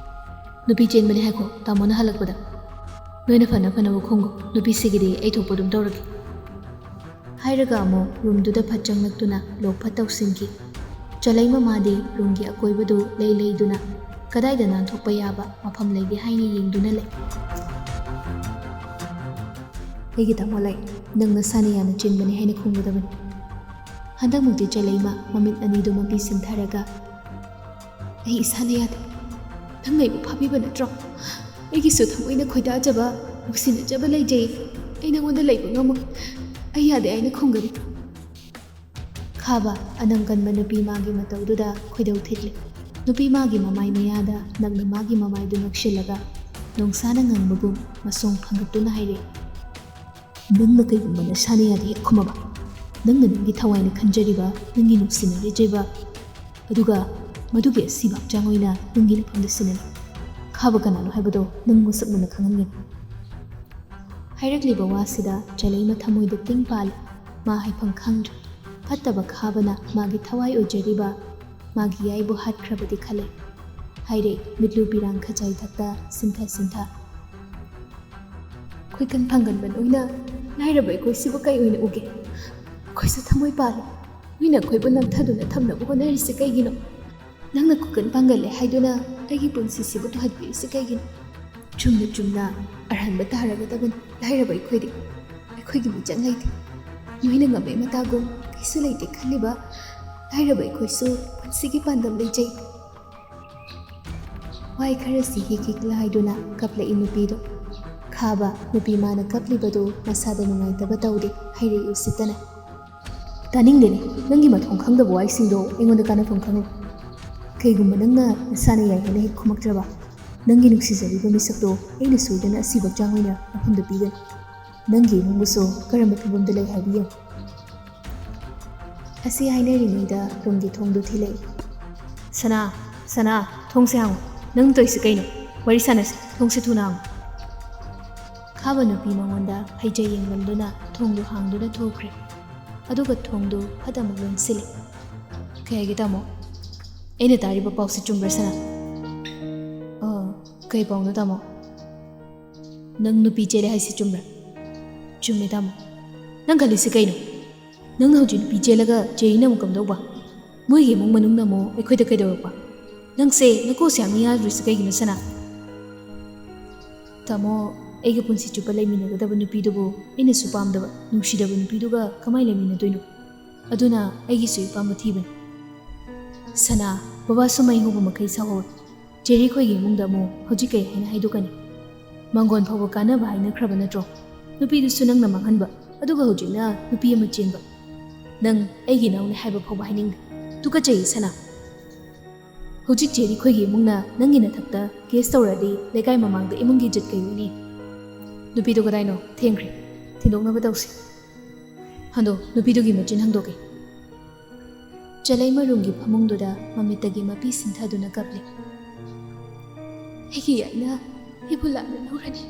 "ꯅꯨꯄꯤ ꯆꯦꯟꯕꯅꯤ ꯍꯥꯏꯈꯣ ꯇꯥꯃꯣꯅ ꯍꯜꯂꯛꯄꯗ꯫ ꯅꯣꯏꯅ ꯐꯅ ꯐꯅꯕ ꯈꯨꯝꯈꯣ, ꯅꯨꯄꯤꯁꯤꯒꯤꯗꯤ ꯑꯩ ꯊꯣꯛꯄ ꯑꯗꯨꯝ ꯇꯧꯔꯒꯦ"꯫ ꯍꯥꯏꯔꯒ ꯑꯃꯨꯛ ꯔꯨꯝꯗꯨꯗ ꯐꯠ ꯆꯪꯂꯛꯇꯨꯅ ꯂꯣꯛ ꯐꯠ ꯇꯧꯁꯤꯟꯈꯤ꯫ ꯆꯂꯩꯃ ꯃꯥꯗꯤ ꯔꯨꯝꯒꯤ ꯑꯀꯣꯏꯕꯗꯨ ꯂꯩ ꯂꯩꯗꯨꯅ ꯀꯗꯥꯏꯗ ꯅꯥꯟꯊꯣꯛꯄ ꯌꯥꯕ ꯃꯐꯝ ꯂꯩꯒꯦ ꯍꯥꯏꯅ ꯌꯦꯡꯗꯨꯅ ꯂꯩ꯫ "ꯑꯩꯒꯤ ꯇꯥꯃꯣ ꯂꯩ, ꯅꯪ ꯅꯁꯥꯅ ꯌꯥꯅ ꯆꯦꯟꯕꯅꯤ ꯍꯥꯏꯅ ꯈꯨꯝꯒꯗꯕꯅꯤ"꯫ ꯍꯟꯗꯛꯃꯨꯛꯇꯤ ꯆꯂꯩꯃ ꯃꯃꯤꯠ ꯑꯅꯤꯗꯨ ꯃꯄꯤ ꯁꯤꯟꯊꯔꯒ, "ꯑꯩ ꯏꯁꯥꯅ ꯌꯥꯗꯦ꯫ ꯅꯪꯅ ꯑꯩꯕꯨ ꯐꯥꯕꯤꯕ ꯅꯠꯇ꯭ꯔꯣ? ꯑꯩꯒꯤꯁꯨ ꯊꯃꯣꯏꯅ ꯈꯣꯏꯗꯥꯖꯕ, ꯅꯨꯡꯁꯤꯅꯖꯕ ꯂꯩꯖꯩ꯫ ꯑꯩ ꯅꯉꯣꯟꯗ ꯂꯩꯕ ꯉꯝꯃꯣꯏ꯫ ꯑꯩ ꯌꯥꯗꯦ" ꯍꯥꯏꯅ ꯈꯨꯝꯒꯅꯤ꯫ ꯈꯥꯕ ꯑꯅꯝ ꯀꯟꯕ ꯅꯨꯄꯤ ꯃꯥꯒꯤ ꯃꯇꯧꯗꯨꯗ ꯈꯣꯏꯗꯧ ꯊꯤꯠꯂꯤ꯫ ꯅꯨꯄꯤ ꯃꯥꯒꯤ ꯃꯃꯥꯏ ꯃꯌꯥꯗ ꯅꯛꯅ ꯃꯥꯒꯤ ꯃꯃꯥꯏꯗꯨ ꯅꯛꯁꯤꯜꯂꯒ ꯅꯣꯡꯁꯥꯅ ꯉꯪꯕꯒꯨꯝ ꯃꯁꯣꯡ ꯐꯪꯒꯠꯇꯨꯅ ꯍꯥꯏꯔꯛꯏ, "ꯅꯪꯅ ꯀꯩꯒꯨꯝꯕ ꯅꯁꯥꯅ ꯌꯥꯗꯦ ꯍꯦꯛ ꯈꯨꯝꯃꯕ, ꯅꯪꯅ ꯅꯪꯒꯤ ꯊꯋꯥꯏꯅ ꯈꯟꯖꯔꯤꯕ, ꯅꯪꯒꯤ ꯅꯨꯡꯁꯤꯅꯔꯤꯖꯩꯕ, ꯑꯗꯨꯒ ꯃꯗꯨꯒꯤ ꯑꯁꯤꯕ ꯍꯛꯆꯥꯡ ꯑꯣꯏꯅ ꯅꯪꯒꯤ ꯂꯩꯐꯝꯗ ꯁꯤꯟꯅꯅꯤ꯫ ꯈꯥꯕ ꯀꯅꯥꯅꯣ ꯍꯥꯏꯕꯗꯣ ꯅꯪ ꯃꯁꯛ ꯃꯨꯟꯅ ꯈꯪꯍꯟꯒꯅꯤ"꯫ ꯍꯥꯏꯔꯛꯂꯤꯕ ꯋꯥꯁꯤꯗ ꯆꯂꯩꯃ ꯊꯃꯣꯏꯗ ꯇꯤꯡ ꯄꯥꯜꯂꯤ꯫ ꯃꯥ ꯍꯥꯏꯐꯝ ꯈꯪꯗ꯭ꯔꯦ꯫ ꯐꯠꯇꯕ ꯈꯥꯕꯅ ꯃꯥꯒꯤ ꯊꯋꯥꯏ ꯑꯣꯏꯖꯔꯤꯕ ꯃꯥꯒꯤ ꯌꯥꯏꯕꯨ ꯍꯥꯠꯈ꯭ꯔꯕꯗꯤ ꯈꯜꯂꯦ꯫ ꯍꯥꯏꯔꯦ, ꯃꯤꯠꯂꯨ ꯄꯤꯔꯥꯡ ꯈꯖꯥꯏ ꯊꯛꯇ ꯁꯤꯟꯊ ꯁꯤꯟꯊ꯫ "ꯑꯩꯈꯣꯏ ꯀꯟ ꯄꯥꯡꯒꯟꯕ ꯅꯣꯏꯅ ꯂꯥꯏꯔꯕ ꯑꯩꯈꯣꯏꯁꯤꯕꯨ ꯀꯩ ꯑꯣꯏꯅ ꯎꯒꯦ? ꯑꯩꯈꯣꯏꯁꯨ ꯊꯃꯣꯏ ꯄꯥꯜꯂꯤ꯫ ꯅꯣꯏꯅ ꯑꯩꯈꯣꯏꯕꯨ ꯅꯝꯊꯗꯨꯅ ꯊꯝꯅꯕ ꯍꯣꯠꯅꯔꯤꯁꯦ ꯀꯩꯒꯤꯅꯣ? ꯅꯪꯅ ꯈꯨꯀꯟ ꯄꯥꯡꯒꯜꯂꯦ ꯍꯥꯏꯗꯨꯅ ꯑꯩꯒꯤ ꯄꯨꯟꯁꯤꯁꯤꯕꯨ ꯇꯨꯍꯠꯄꯤꯔꯤꯁꯤ ꯀꯩꯒꯤꯅꯣ? ꯆꯨꯝꯅ ꯆꯨꯝꯅ ꯑꯔꯍꯟꯕ ꯇꯥꯔꯒꯗꯕꯅꯤ ꯂꯥꯏꯔꯕ ꯑꯩꯈꯣꯏꯗꯤ꯫ ꯑꯩꯈꯣꯏꯒꯤ ꯃꯤꯆꯪ ꯂꯩꯇꯦ꯫ ꯅꯣꯏꯅ ꯉꯝꯃꯦ ꯃꯇꯥꯒꯨꯝ ꯀꯩꯁꯨ ꯂꯩꯇꯦ ꯈꯜꯂꯤꯕ ꯂꯥꯏꯔꯕ ꯑꯩꯈꯣꯏꯁꯨ ꯄꯨꯟꯁꯤꯒꯤ ꯄꯥꯟꯗꯝ ꯂꯩꯖꯩ"꯫ ꯋꯥꯍꯩ ꯈꯔꯁꯤ ꯍꯤꯛ ꯍꯤꯛ ꯂꯥꯏꯗꯨꯅ ꯀꯞꯂꯛꯏ ꯅꯨꯄꯤꯗꯣ꯫ ꯈꯥꯕ ꯅꯨꯄꯤ ꯃꯥꯅ ꯀꯞꯂꯤꯕꯗꯨ ꯃꯁꯥꯗ ꯅꯨꯡꯉꯥꯏꯇꯕ ꯇꯧꯗꯦ, ꯍꯩꯔꯩ ꯎꯁꯤꯠꯇꯅ꯫ "ꯇꯥꯅꯤꯡꯗꯦꯅꯦ, ꯅꯪꯒꯤ ꯃꯊꯣꯡ ꯈꯪꯗꯕ ꯋꯥꯍꯩꯁꯤꯡꯗꯣ ꯑꯩꯉꯣꯟꯗ ꯀꯥꯟꯅꯐꯝ ꯈꯪꯉꯣꯏ꯫ ꯀꯩꯒꯨꯝꯕ ꯅꯪꯅ ꯅꯁꯥꯅ ꯌꯥꯏ ꯍꯥꯏꯅ ꯍꯦꯛ ꯈꯨꯝꯃꯛꯇ꯭ꯔꯕ, ꯅꯪꯒꯤ ꯅꯨꯡꯁꯤꯖꯔꯤꯕ ꯃꯤꯁꯛꯇꯣ ꯑꯩꯅ ꯁꯣꯏꯗꯅ ꯑꯁꯤꯕ ꯍꯛꯆꯥꯡ ꯑꯣꯏꯅ ꯃꯐꯝꯗ ꯄꯤꯒꯅꯤ꯫ ꯅꯪꯒꯤ ꯏꯃꯨꯡꯕꯨꯁꯨ ꯀꯔꯝꯕ ꯐꯤꯕꯝꯗ ꯂꯩ ꯍꯥꯏꯕ ꯌꯦꯡꯉꯨ"꯫ ꯑꯁꯤ ꯍꯥꯏꯅꯔꯤꯉꯩꯗ ꯔꯨꯝꯒꯤ ꯊꯣꯡꯗꯨ ꯊꯤꯜꯂꯛꯏ꯫ "ꯁꯅꯥ, ꯁꯅꯥ, ꯊꯣꯡꯁꯦ ꯍꯥꯡꯉꯨ꯫ ꯅꯪ ꯇꯧꯔꯤꯁꯤ ꯀꯩꯅꯣ? ꯋꯥꯔꯤ ꯁꯥꯟꯅꯁꯤ, ꯊꯣꯡꯁꯦ ꯊꯨꯅ ꯍꯥꯡꯉꯨ"꯫ ꯈꯥꯕ ꯅꯨꯄꯤ ꯃꯉꯣꯟꯗ ꯍꯩꯖ ꯌꯦꯡꯂꯝꯗꯨꯅ ꯊꯣꯡꯗꯨ ꯍꯥꯡꯗꯨꯅ ꯊꯣꯛꯈ꯭ꯔꯦ꯫ ꯑꯗꯨꯒ ꯊꯣꯡꯗꯨ ꯐꯠ ꯑꯃꯨꯛ ꯂꯣꯟꯁꯤꯜꯂꯦ꯫ "ꯀꯩ ꯍꯥꯏꯒꯦ ꯇꯥꯃꯣ? ꯑꯩꯅ ꯇꯥꯔꯤꯕ ꯄꯥꯎꯁꯤ ꯆꯨꯝꯕ꯭ꯔꯥ ꯁꯅꯥ?" "ꯑ, ꯀꯩ ꯄꯥꯎꯅꯣ, ꯇꯥꯃꯣ? ꯅꯪ ꯅꯨꯄꯤ ꯆꯦꯜꯂꯦ ꯍꯥꯏꯁꯤ ꯆꯨꯝꯕ꯭ꯔꯥ? ꯆꯨꯝꯃꯦ, ꯇꯥꯃꯣ꯫ ꯅꯪ ꯈꯜꯂꯤꯁꯤ ꯀꯩꯅꯣ? ꯅꯪꯅ ꯍꯧꯖꯤꯛ ꯅꯨꯄꯤ ꯆꯦꯜꯂꯒ ꯆꯦꯔꯤꯅ ꯑꯃꯨꯛ ꯀꯝꯗꯧꯕ? ꯃꯣꯏꯒꯤ ꯏꯃꯨꯡ ꯃꯅꯨꯡꯅ ꯑꯃꯨꯛ ꯑꯩꯈꯣꯏꯗ ꯀꯩꯗꯧꯔꯛꯄ? ꯅꯪꯁꯦ ꯅꯀꯣꯛꯁꯦ ꯌꯥꯝꯅ ꯌꯥꯗ꯭ꯔꯤꯁꯤ ꯀꯩꯒꯤꯅꯣ, ꯁꯅꯥ? ꯇꯥꯃꯣ, ꯑꯩꯒ ꯄꯨꯟꯁꯤ ꯆꯨꯞꯄ ꯂꯩꯃꯤꯟꯅꯒꯗꯕ ꯅꯨꯄꯤꯗꯨꯕꯨ ꯑꯩꯅꯁꯨ ꯄꯥꯝꯗꯕ, ꯅꯨꯡꯁꯤꯗꯕ ꯅꯨꯄꯤꯗꯨꯒ ꯀꯃꯥꯏ ꯂꯩꯃꯤꯟꯅꯗꯣꯏꯅꯣ? ꯑꯗꯨꯅ ꯑꯩꯒꯤꯁꯨ ꯏꯄꯥꯝꯕ ꯊꯤꯕꯅꯤ꯫ ꯁꯅꯥ, ꯕꯕꯥꯁꯨ ꯃꯩ ꯍꯧꯕ ꯃꯈꯩ ꯁꯥꯎꯍꯧꯔꯦ꯫ ꯆꯦꯔꯤ ꯈꯣꯏꯒꯤ ꯏꯃꯨꯡꯗ ꯑꯃꯨꯛ ꯍꯧꯖꯤꯛ ꯀꯩ ꯍꯥꯏꯅ ꯍꯥꯏꯗꯣꯛꯀꯅꯤ? ꯃꯥꯡꯒꯣꯟ ꯐꯥꯎꯕ ꯀꯥꯟꯅꯕ ꯍꯥꯏꯅꯈ꯭ꯔꯕ ꯅꯠꯇ꯭ꯔꯣ? ꯅꯨꯄꯤꯗꯨꯁꯨ ꯅꯪꯅ ꯃꯥꯡꯍꯟꯕ, ꯑꯗꯨꯒ ꯍꯧꯖꯤꯛꯅ ꯅꯨꯄꯤ ꯑꯃ ꯆꯦꯟꯕ꯫ ꯅꯪ ꯑꯩꯒꯤ ꯏꯅꯥꯎꯅꯤ ꯍꯥꯏꯕ ꯐꯥꯎꯕ ꯍꯥꯏꯅꯤꯡꯗꯦ꯫ ꯇꯨꯀꯠꯆꯩ, ꯁꯅꯥ꯫ ꯍꯧꯖꯤꯛ ꯆꯦꯔꯤ ꯈꯣꯏꯒꯤ ꯏꯃꯨꯡꯅ ꯅꯪꯒꯤ ꯅꯊꯛꯇ ꯀꯦꯁ ꯇꯧꯔꯗꯤ ꯂꯩꯀꯥꯏ ꯃꯃꯥꯡꯗ ꯏꯃꯨꯡꯒꯤ ꯏꯖꯠ ꯀꯩ ꯑꯣꯏꯅꯤ? ꯅꯨꯄꯤꯗꯣ ꯀꯗꯥꯏꯅꯣ? ꯊꯦꯡꯈ꯭ꯔꯦ꯫ ꯊꯤꯟꯗꯣꯛꯅꯕ ꯇꯧꯁꯤ꯫ ꯍꯟꯗꯣ, ꯅꯨꯄꯤꯗꯨꯒꯤ ꯃꯆꯤꯟ ꯍꯥꯡꯗꯣꯛꯀꯦ꯫ ꯆꯂꯩꯃ ꯔꯨꯝꯒꯤ ꯐꯃꯨꯡꯗꯨꯗ ꯃꯃꯤꯠꯇꯒꯤ ꯃꯄꯤ ꯁꯤꯟꯊꯗꯨꯅ ꯀꯞꯂꯤ꯫ ꯑꯩꯒꯤ ꯌꯥꯏꯅ ꯑꯩꯕꯨ ꯂꯥꯟꯅ ꯂꯧꯔꯅꯤ꯫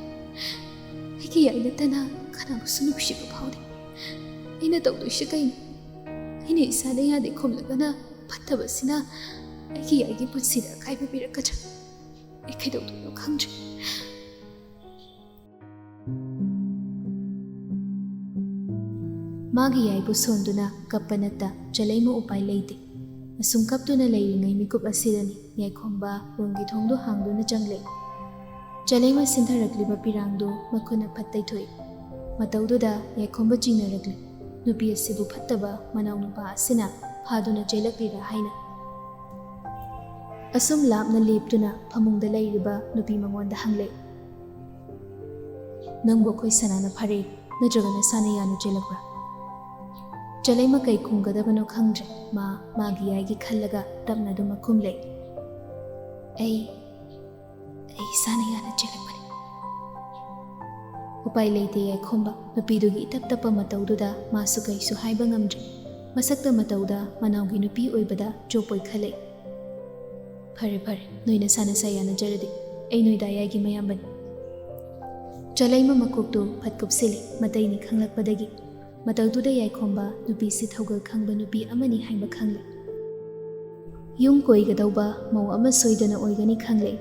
ꯑꯩꯒꯤ ꯌꯥꯏ ꯅꯠꯇꯅ ꯀꯅꯥꯕꯨꯁꯨ ꯅꯨꯡꯁꯤꯕ ꯐꯥꯎꯗꯦ꯫ ꯑꯩꯅ ꯇꯧꯗꯣꯏꯁꯤ ꯀꯩꯅꯣ? ꯑꯩꯅ ꯏꯁꯥꯅ ꯌꯥꯗꯦ ꯈꯨꯝꯂꯒꯅ ꯐꯠꯇꯕꯁꯤꯅ ꯑꯩꯒꯤ ꯌꯥꯏꯒꯤ ꯄꯨꯟꯁꯤꯗ ꯑꯀꯥꯏꯕ ꯄꯤꯔꯛꯀꯗ꯭ꯔꯥ? ꯑꯩ ꯀꯩꯗꯧꯗꯣꯏꯅꯣ ꯈꯪꯗ꯭ꯔꯦ꯫ ꯃꯥꯒꯤ ꯌꯥꯏꯕꯨ ꯁꯣꯟꯗꯨꯅ ꯀꯞꯄ ꯅꯠꯇ ꯆꯂꯩꯃ ꯎꯄꯥꯏ ꯂꯩꯇꯦ꯫ ꯑꯁꯨꯝ ꯀꯞꯇꯨꯅ ꯂꯩꯔꯤꯉꯩ ꯃꯤꯀꯨꯞ ꯑꯁꯤꯗꯅꯤ ꯌꯥꯏꯈꯣꯝꯕ ꯔꯨꯝꯒꯤ ꯊꯣꯡꯗꯨ ꯍꯥꯡꯗꯨꯅ ꯆꯪꯂꯦ꯫ ꯆꯂꯩꯃ ꯁꯤꯟꯊꯔꯛꯂꯤꯕ ꯄꯤꯔꯥꯡꯗꯨ ꯃꯈꯨꯠꯅ ꯐꯠ ꯇꯩꯊꯣꯛꯏ꯫ ꯃꯇꯧꯗꯨꯗ ꯌꯥꯏꯈꯣꯝꯕ ꯆꯤꯡꯅꯔꯛꯂꯤ꯫ ꯅꯨꯄꯤ ꯑꯁꯤꯕꯨ ꯐꯠꯇꯕ ꯃꯅꯥꯎꯅꯨꯄꯥ ꯑꯁꯤꯅ ꯐꯥꯗꯨꯅ ꯆꯦꯜꯂꯛꯂꯤꯔꯥ ꯍꯥꯏꯅ꯫ ꯑꯁꯨꯝ ꯂꯥꯞꯅ ꯂꯦꯞꯇꯨꯅ ꯐꯃꯨꯡꯗ ꯂꯩꯔꯤꯕ ꯅꯨꯄꯤ ꯃꯉꯣꯟꯗ ꯍꯪꯂꯦ, "ꯅꯪꯕꯨ ꯑꯩꯈꯣꯏ ꯁꯅꯥꯅ ꯐꯥꯔꯦ, ꯅꯠꯇ꯭ꯔꯒ ꯅꯁꯥꯅ ꯌꯥꯅ ꯆꯦꯜꯂꯛꯄ꯭ꯔꯥ?" ꯆꯂꯩꯃ ꯀꯩ ꯈꯨꯝꯒꯗꯕꯅꯣ ꯈꯪꯗ꯭ꯔꯦ꯫ ꯃꯥ ꯃꯥꯒꯤ ꯌꯥꯏꯒꯤ ꯈꯜꯂꯒ ꯇꯞꯅ ꯑꯗꯨꯃꯛ ꯈꯨꯝꯂꯦ, "ꯑꯩ, ꯑꯩ ꯏꯁꯥꯅ ꯌꯥꯅ ꯆꯦꯜꯂꯛꯄꯅꯤ꯫" ꯎꯄꯥꯏ ꯂꯩꯇꯦ ꯌꯥꯏꯈꯣꯝꯕ꯫ ꯅꯨꯄꯤꯗꯨꯒꯤ ꯏꯇꯞ ꯇꯞꯄ ꯃꯇꯧꯗꯨꯗ ꯃꯥꯁꯨ ꯀꯩꯁꯨ ꯍꯥꯏꯕ ꯉꯝꯗ꯭ꯔꯦ꯫ ꯃꯁꯛꯇ ꯃꯇꯧꯗ ꯃꯅꯥꯎꯒꯤ ꯅꯨꯄꯤ ꯑꯣꯏꯕꯗ ꯆꯣꯞꯄꯣꯏ ꯈꯜꯂꯛꯏ꯫ "ꯐꯔꯦ, ꯐꯔꯦ, ꯅꯣꯏ ꯅꯁꯥ ꯅꯁꯥ ꯌꯥꯅꯖꯔꯗꯤ꯫ ꯑꯩ ꯅꯣꯏ ꯗꯥꯌꯥꯏꯒꯤ ꯃꯌꯥꯝꯕꯅꯤ꯫" ꯆꯂꯩꯃ ꯃꯀꯣꯛꯇꯨ ꯐꯠ ꯀꯨꯞꯁꯤꯜꯂꯤ꯫ ꯃꯇꯩꯅꯤ ꯈꯪꯂꯛꯄꯗꯒꯤ ꯃꯇꯧꯗꯨꯗ ꯌꯥꯏꯈꯣꯝꯕ ꯅꯨꯄꯤꯁꯤ ꯊꯧꯒꯜ ꯈꯪꯕ ꯅꯨꯄꯤ ꯑꯃꯅꯤ ꯍꯥꯏꯕ ꯈꯪꯂꯦ꯫ ꯌꯨꯝ ꯀꯣꯏꯒꯗꯧꯕ ꯃꯧ ꯑꯃ ꯁꯣꯏꯗꯅ ꯑꯣꯏꯒꯅꯤ ꯈꯪꯂꯦ꯫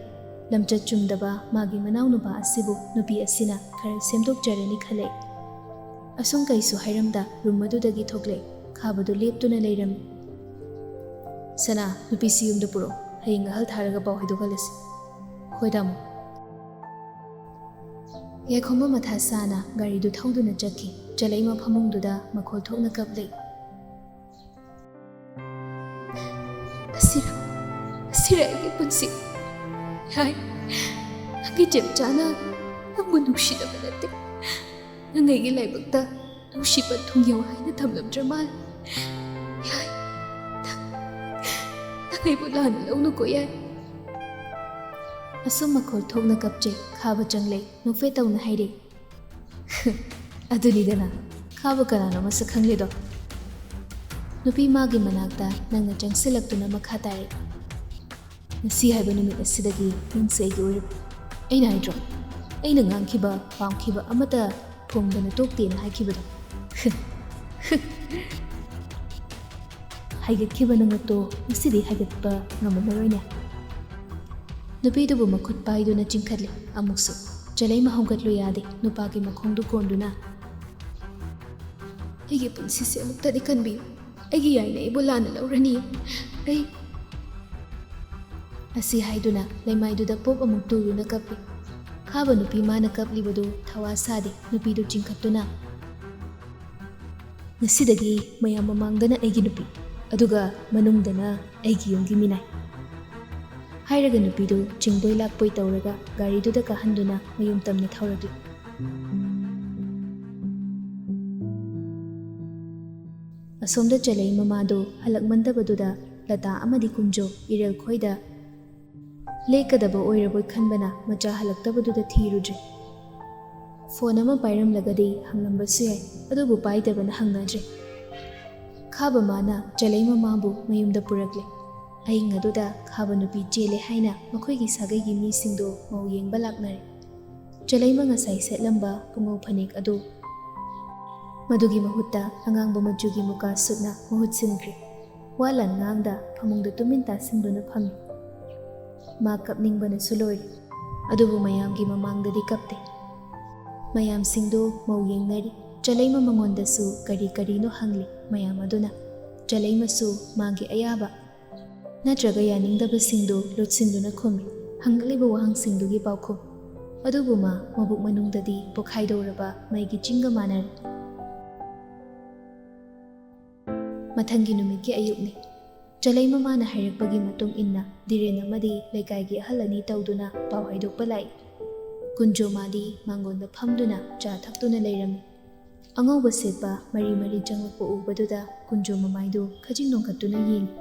ꯂꯝꯆꯠ ꯆꯨꯝꯗꯕ ꯃꯥꯒꯤ ꯃꯅꯥꯎꯅꯨꯄꯥ ꯑꯁꯤꯕꯨ ꯅꯨꯄꯤ ꯑꯁꯤꯅ ꯈꯔ ꯁꯦꯝꯗꯣꯛꯆꯔꯅꯤ ꯈꯜꯂꯦ꯫ ꯑꯁꯨꯝ ꯀꯩꯁꯨ ꯍꯥꯏꯔꯝꯗ ꯔꯨꯝ ꯑꯗꯨꯗꯒꯤ ꯊꯣꯛꯂꯦ꯫ ꯈꯥꯕꯗꯨ ꯂꯦꯞꯇꯨꯅ ꯂꯩꯔꯝꯃꯤ꯫ "ꯁꯅꯥ, ꯅꯨꯄꯤꯁꯤ ꯌꯨꯝꯗ ꯄꯨꯔꯛꯑꯣ, ꯍꯌꯦꯡ ꯑꯍꯜ ꯊꯥꯔꯒ ꯄꯥꯎ ꯍꯥꯏꯗꯣꯛꯍꯜꯂꯁꯤ꯫" "ꯍꯣꯏ ꯇꯥꯃꯣ꯫" ꯌꯥꯏꯈꯣꯝꯕ ꯃꯊꯥ ꯁꯥꯅ ꯒꯥꯔꯤꯗꯨ ꯊꯧꯗꯨꯅ ꯆꯠꯈꯤ꯫ ꯆꯂꯩꯃ ꯐꯃꯨꯡꯗꯨꯗ ꯃꯈꯣꯜ ꯊꯣꯛꯅ ꯀꯞꯂꯤ꯫ "ꯑꯁꯤꯔ, ꯑꯁꯤꯔ ꯑꯩꯒꯤ ꯄꯨꯟꯁꯤ? ꯌꯥꯏ, ꯅꯪꯒꯤ ꯆꯦꯝꯆꯥꯅ ꯅꯪꯕꯨ ꯅꯨꯡꯁꯤꯗꯕ ꯅꯠꯇꯦ꯫ ꯅꯪ ꯑꯩꯒꯤ ꯂꯥꯏꯕꯛꯇ ꯅꯨꯡꯁꯤꯕ ꯊꯨꯡꯌꯧ ꯍꯥꯏꯅ ꯊꯝꯂꯝꯗ꯭ꯔ ꯃꯥꯜꯂꯦ꯫ ꯌꯥꯏ, ꯅꯪ, ꯅꯪ ꯑꯩꯕꯨ ꯂꯥꯟꯅ ꯂꯧꯅꯨꯀꯣ ꯌꯥꯏ꯫" ꯑꯁꯨꯝ ꯃꯈꯣꯜ ꯊꯣꯛꯅ ꯀꯞꯆꯩ꯫ ꯈꯥꯕ ꯆꯪꯂꯩ꯫ ꯅꯣꯛꯐꯦꯠ ꯇꯧꯅ ꯍꯥꯏꯔꯦ, "ꯑꯗꯨꯅꯤꯗꯅ, ꯈꯥꯕ ꯀꯅꯥꯅꯣ ꯃꯁꯛ ꯈꯪꯂꯤꯗꯣ? ꯅꯨꯄꯤ ꯃꯥꯒꯤ ꯃꯅꯥꯛꯇ ꯅꯪꯅ ꯆꯪꯁꯤꯜꯂꯛꯇꯨꯅ ꯃꯈꯥ ꯇꯥꯔꯦ꯫ ꯉꯁꯤ ꯍꯥꯏꯕ ꯅꯨꯃꯤꯠ ꯑꯁꯤꯗꯒꯤ ꯅꯪꯁꯦ ꯑꯩꯒꯤ ꯑꯣꯏꯔꯕ꯫ ꯑꯩꯅ ꯍꯥꯏꯗ꯭ꯔꯣ, ꯑꯩꯅ ꯉꯥꯡꯈꯤꯕ, ꯄꯥꯝꯈꯤꯕ ꯑꯃꯠꯇ ꯐꯣꯡꯗꯅ ꯇꯣꯛꯇꯦꯅ ꯍꯥꯏꯈꯤꯕꯗꯣ?" "ꯍꯥꯏꯒꯠꯈꯤꯕ ꯅꯨꯃꯤꯠꯇꯣ ꯉꯁꯤꯗꯤ ꯍꯥꯏꯒꯠꯄ ꯉꯝꯃꯔꯣꯏꯅꯦ꯫" ꯅꯨꯄꯤꯗꯨꯕꯨ ꯃꯈꯨꯠ ꯄꯥꯏꯗꯨꯅ ꯆꯤꯡꯈꯠꯂꯤ꯫ ꯑꯃꯨꯛꯁꯨ ꯆꯂꯩꯃ ꯍꯧꯒꯠꯂꯨ ꯌꯥꯗꯦ꯫ ꯅꯨꯄꯥꯒꯤ ꯃꯈꯣꯡꯗꯨ ꯀꯣꯟꯗꯨꯅ, "ꯑꯩꯒꯤ ꯄꯨꯟꯁꯤꯁꯦ ꯑꯃꯨꯛꯇꯗꯤ ꯀꯟꯕꯤꯌꯨ꯫ ꯑꯩꯒꯤ ꯌꯥꯏꯅ ꯑꯩꯕꯨ ꯂꯥꯟꯅ ꯂꯧꯔꯅꯤ꯫ ꯑꯩ," ꯑꯁꯤ ꯍꯥꯏꯗꯨꯅ ꯂꯩꯃꯥꯏꯗꯨꯗ ꯄꯣꯞ ꯑꯃꯨꯛ ꯇꯨꯗꯨꯅ ꯀꯞꯄꯤ꯫ ꯈꯥꯕ ꯅꯨꯄꯤ ꯃꯥꯅ ꯀꯞꯂꯤꯕꯗꯨ ꯊꯋꯥ ꯁꯥꯗꯦ꯫ ꯅꯨꯄꯤꯗꯨ ꯆꯤꯡꯈꯠꯇꯨꯅ, "ꯉꯁꯤꯗꯒꯤ ꯃꯌꯥꯝ ꯃꯃꯥꯡꯗꯅ ꯑꯩꯒꯤ ꯅꯨꯄꯤ, ꯑꯗꯨꯒ ꯃꯅꯨꯡꯗꯅ ꯑꯩꯒꯤ ꯌꯨꯝꯒꯤ ꯃꯤꯅꯥꯏ," ꯍꯥꯏꯔꯒ ꯅꯨꯄꯤꯗꯨ ꯆꯤꯡꯕꯣꯏ ꯂꯥꯛꯄꯣꯏ ꯇꯧꯔꯒ ꯒꯥꯔꯤꯗꯨꯗ ꯀꯥꯍꯟꯗꯨꯅ ꯃꯌꯨꯝ ꯇꯝꯅ ꯊꯧꯔꯛꯂꯤ꯫ ꯑꯁꯣꯝꯗ ꯆꯦꯂꯩ ꯃꯃꯥꯗꯨ ꯍꯜꯂꯛꯃꯟꯗꯕꯗꯨꯗ ꯂꯇꯥ ꯑꯃꯗꯤ ꯀꯨꯟꯖꯣ ꯏꯔꯦꯜ ꯈꯣꯏꯗ ꯂꯦꯛꯀꯗꯕ ꯑꯣꯏꯔꯕꯣꯏ ꯈꯟꯕꯅ ꯃꯆꯥ ꯍꯜꯂꯛꯇꯕꯗꯨꯗ ꯊꯤꯔꯨꯗ꯭ꯔꯦ꯫ ꯐꯣꯟ ꯑꯃ ꯄꯥꯏꯔꯝꯂꯒꯗꯤ ꯍꯪꯂꯝꯕꯁꯨ ꯌꯥꯏ, ꯑꯗꯨꯕꯨ ꯄꯥꯏꯗꯕꯅ ꯍꯪꯅꯗ꯭ꯔꯦ꯫ ꯈꯥꯕ ꯃꯥꯅ ꯆꯦꯂꯩ ꯃꯃꯥꯕꯨ ꯃꯌꯨꯝꯗ ꯄꯨꯔꯛꯂꯦ꯫ ꯑꯍꯤꯡ ꯑꯗꯨꯗ ꯈꯥꯕ ꯅꯨꯄꯤ ꯆꯦꯜꯂꯦ ꯍꯥꯏꯅ ꯃꯈꯣꯏꯒꯤ ꯁꯥꯒꯩꯒꯤ ꯃꯤꯁꯤꯡꯗꯨ ꯃꯧ ꯌꯦꯡꯕ ꯂꯥꯛꯅꯔꯦ꯫ ꯆꯦꯂꯩꯃ ꯉꯁꯥꯏ ꯁꯦꯠꯂꯝꯕ ꯄꯨꯡꯉꯧ ꯐꯅꯦꯛ ꯑꯗꯨ ꯃꯗꯨꯒꯤ ꯃꯍꯨꯠꯇ ꯑꯉꯥꯡꯕ ꯃꯆꯨꯒꯤ ꯃꯨꯀꯥ ꯁꯨꯠꯅ ꯃꯍꯨꯠ ꯁꯤꯟꯈ꯭ꯔꯦ꯫ ꯋꯥ ꯂꯥꯟ ꯉꯥꯡꯗ ꯐꯃꯨꯡꯗ ꯇꯨꯃꯤꯟ ꯇꯥꯁꯤꯟꯗꯨꯅ ꯐꯝꯃꯤ꯫ ꯃꯥ ꯀꯞꯅꯤꯡꯕꯅꯁꯨ ꯂꯣꯏꯔꯦ, ꯑꯗꯨꯕꯨ ꯃꯌꯥꯝꯒꯤ ꯃꯃꯥꯡꯗꯗꯤ ꯀꯞꯇꯦ꯫ ꯃꯌꯥꯝꯁꯤꯡꯗꯨ ꯃꯧ ꯌꯦꯡꯅꯔꯤ꯫ ꯆꯂꯩꯃ ꯃꯉꯣꯟꯗꯁꯨ ꯀꯔꯤ ꯀꯔꯤꯅꯣ ꯍꯪꯂꯤ꯫ ꯃꯌꯥꯝ ꯑꯗꯨꯅ ꯆꯂꯩꯃꯁꯨ ꯃꯥꯒꯤ ꯑꯌꯥꯕ ꯅꯠꯇ꯭ꯔꯒ ꯌꯥꯅꯤꯡꯗꯕꯁꯤꯡꯗꯨ ꯂꯣꯠꯁꯤꯟꯗꯨꯅ ꯈꯨꯝꯃꯤ꯫ ꯍꯪꯂꯛꯂꯤꯕ ꯋꯥꯍꯪꯁꯤꯡꯗꯨꯒꯤ ꯄꯥꯎꯈꯨꯝ ꯑꯗꯨꯕꯨ ꯃꯥ ꯃꯕꯨꯛ ꯃꯅꯨꯡꯗꯗꯤ ꯄꯣꯈꯥꯏꯗꯧꯔꯕ ꯃꯩꯒꯤ ꯆꯤꯡꯒ ꯃꯥꯟꯅꯔꯤ꯫ ꯃꯊꯪꯒꯤ ꯅꯨꯃꯤꯠꯀꯤ ꯑꯌꯨꯛꯅꯤ꯫ ꯆꯂꯩ ꯃꯃꯥꯅ ꯍꯥꯏꯔꯛꯄꯒꯤ ꯃꯇꯨꯡ ꯏꯟꯅ ꯙꯤꯔꯦꯟ ꯑꯃꯗꯤ ꯂꯩꯀꯥꯏꯒꯤ ꯑꯍꯜ ꯑꯅꯤ ꯇꯧꯗꯨꯅ ꯄꯥꯎ ꯍꯥꯏꯗꯣꯛꯄ ꯂꯥꯛꯏ꯫ ꯀꯨꯟꯖꯣꯃꯥꯗꯤ ꯃꯥꯡꯒꯣꯟꯗ ꯐꯝꯗꯨꯅ ꯆꯥ ꯊꯛꯇꯨꯅ ꯂꯩꯔꯝꯃꯤ꯫ ꯑꯉꯧꯕ ꯁꯦꯠꯄ ꯃꯔꯤ ꯃꯔꯤ ꯆꯪꯂꯛꯄ ꯎꯕꯗꯨꯗ ꯀꯨꯟꯖꯣ ꯃꯃꯥꯏꯗꯨ ꯈꯖꯤꯛ ꯅꯣꯡꯈꯠꯇꯨꯅ ꯌꯦꯡꯏ꯫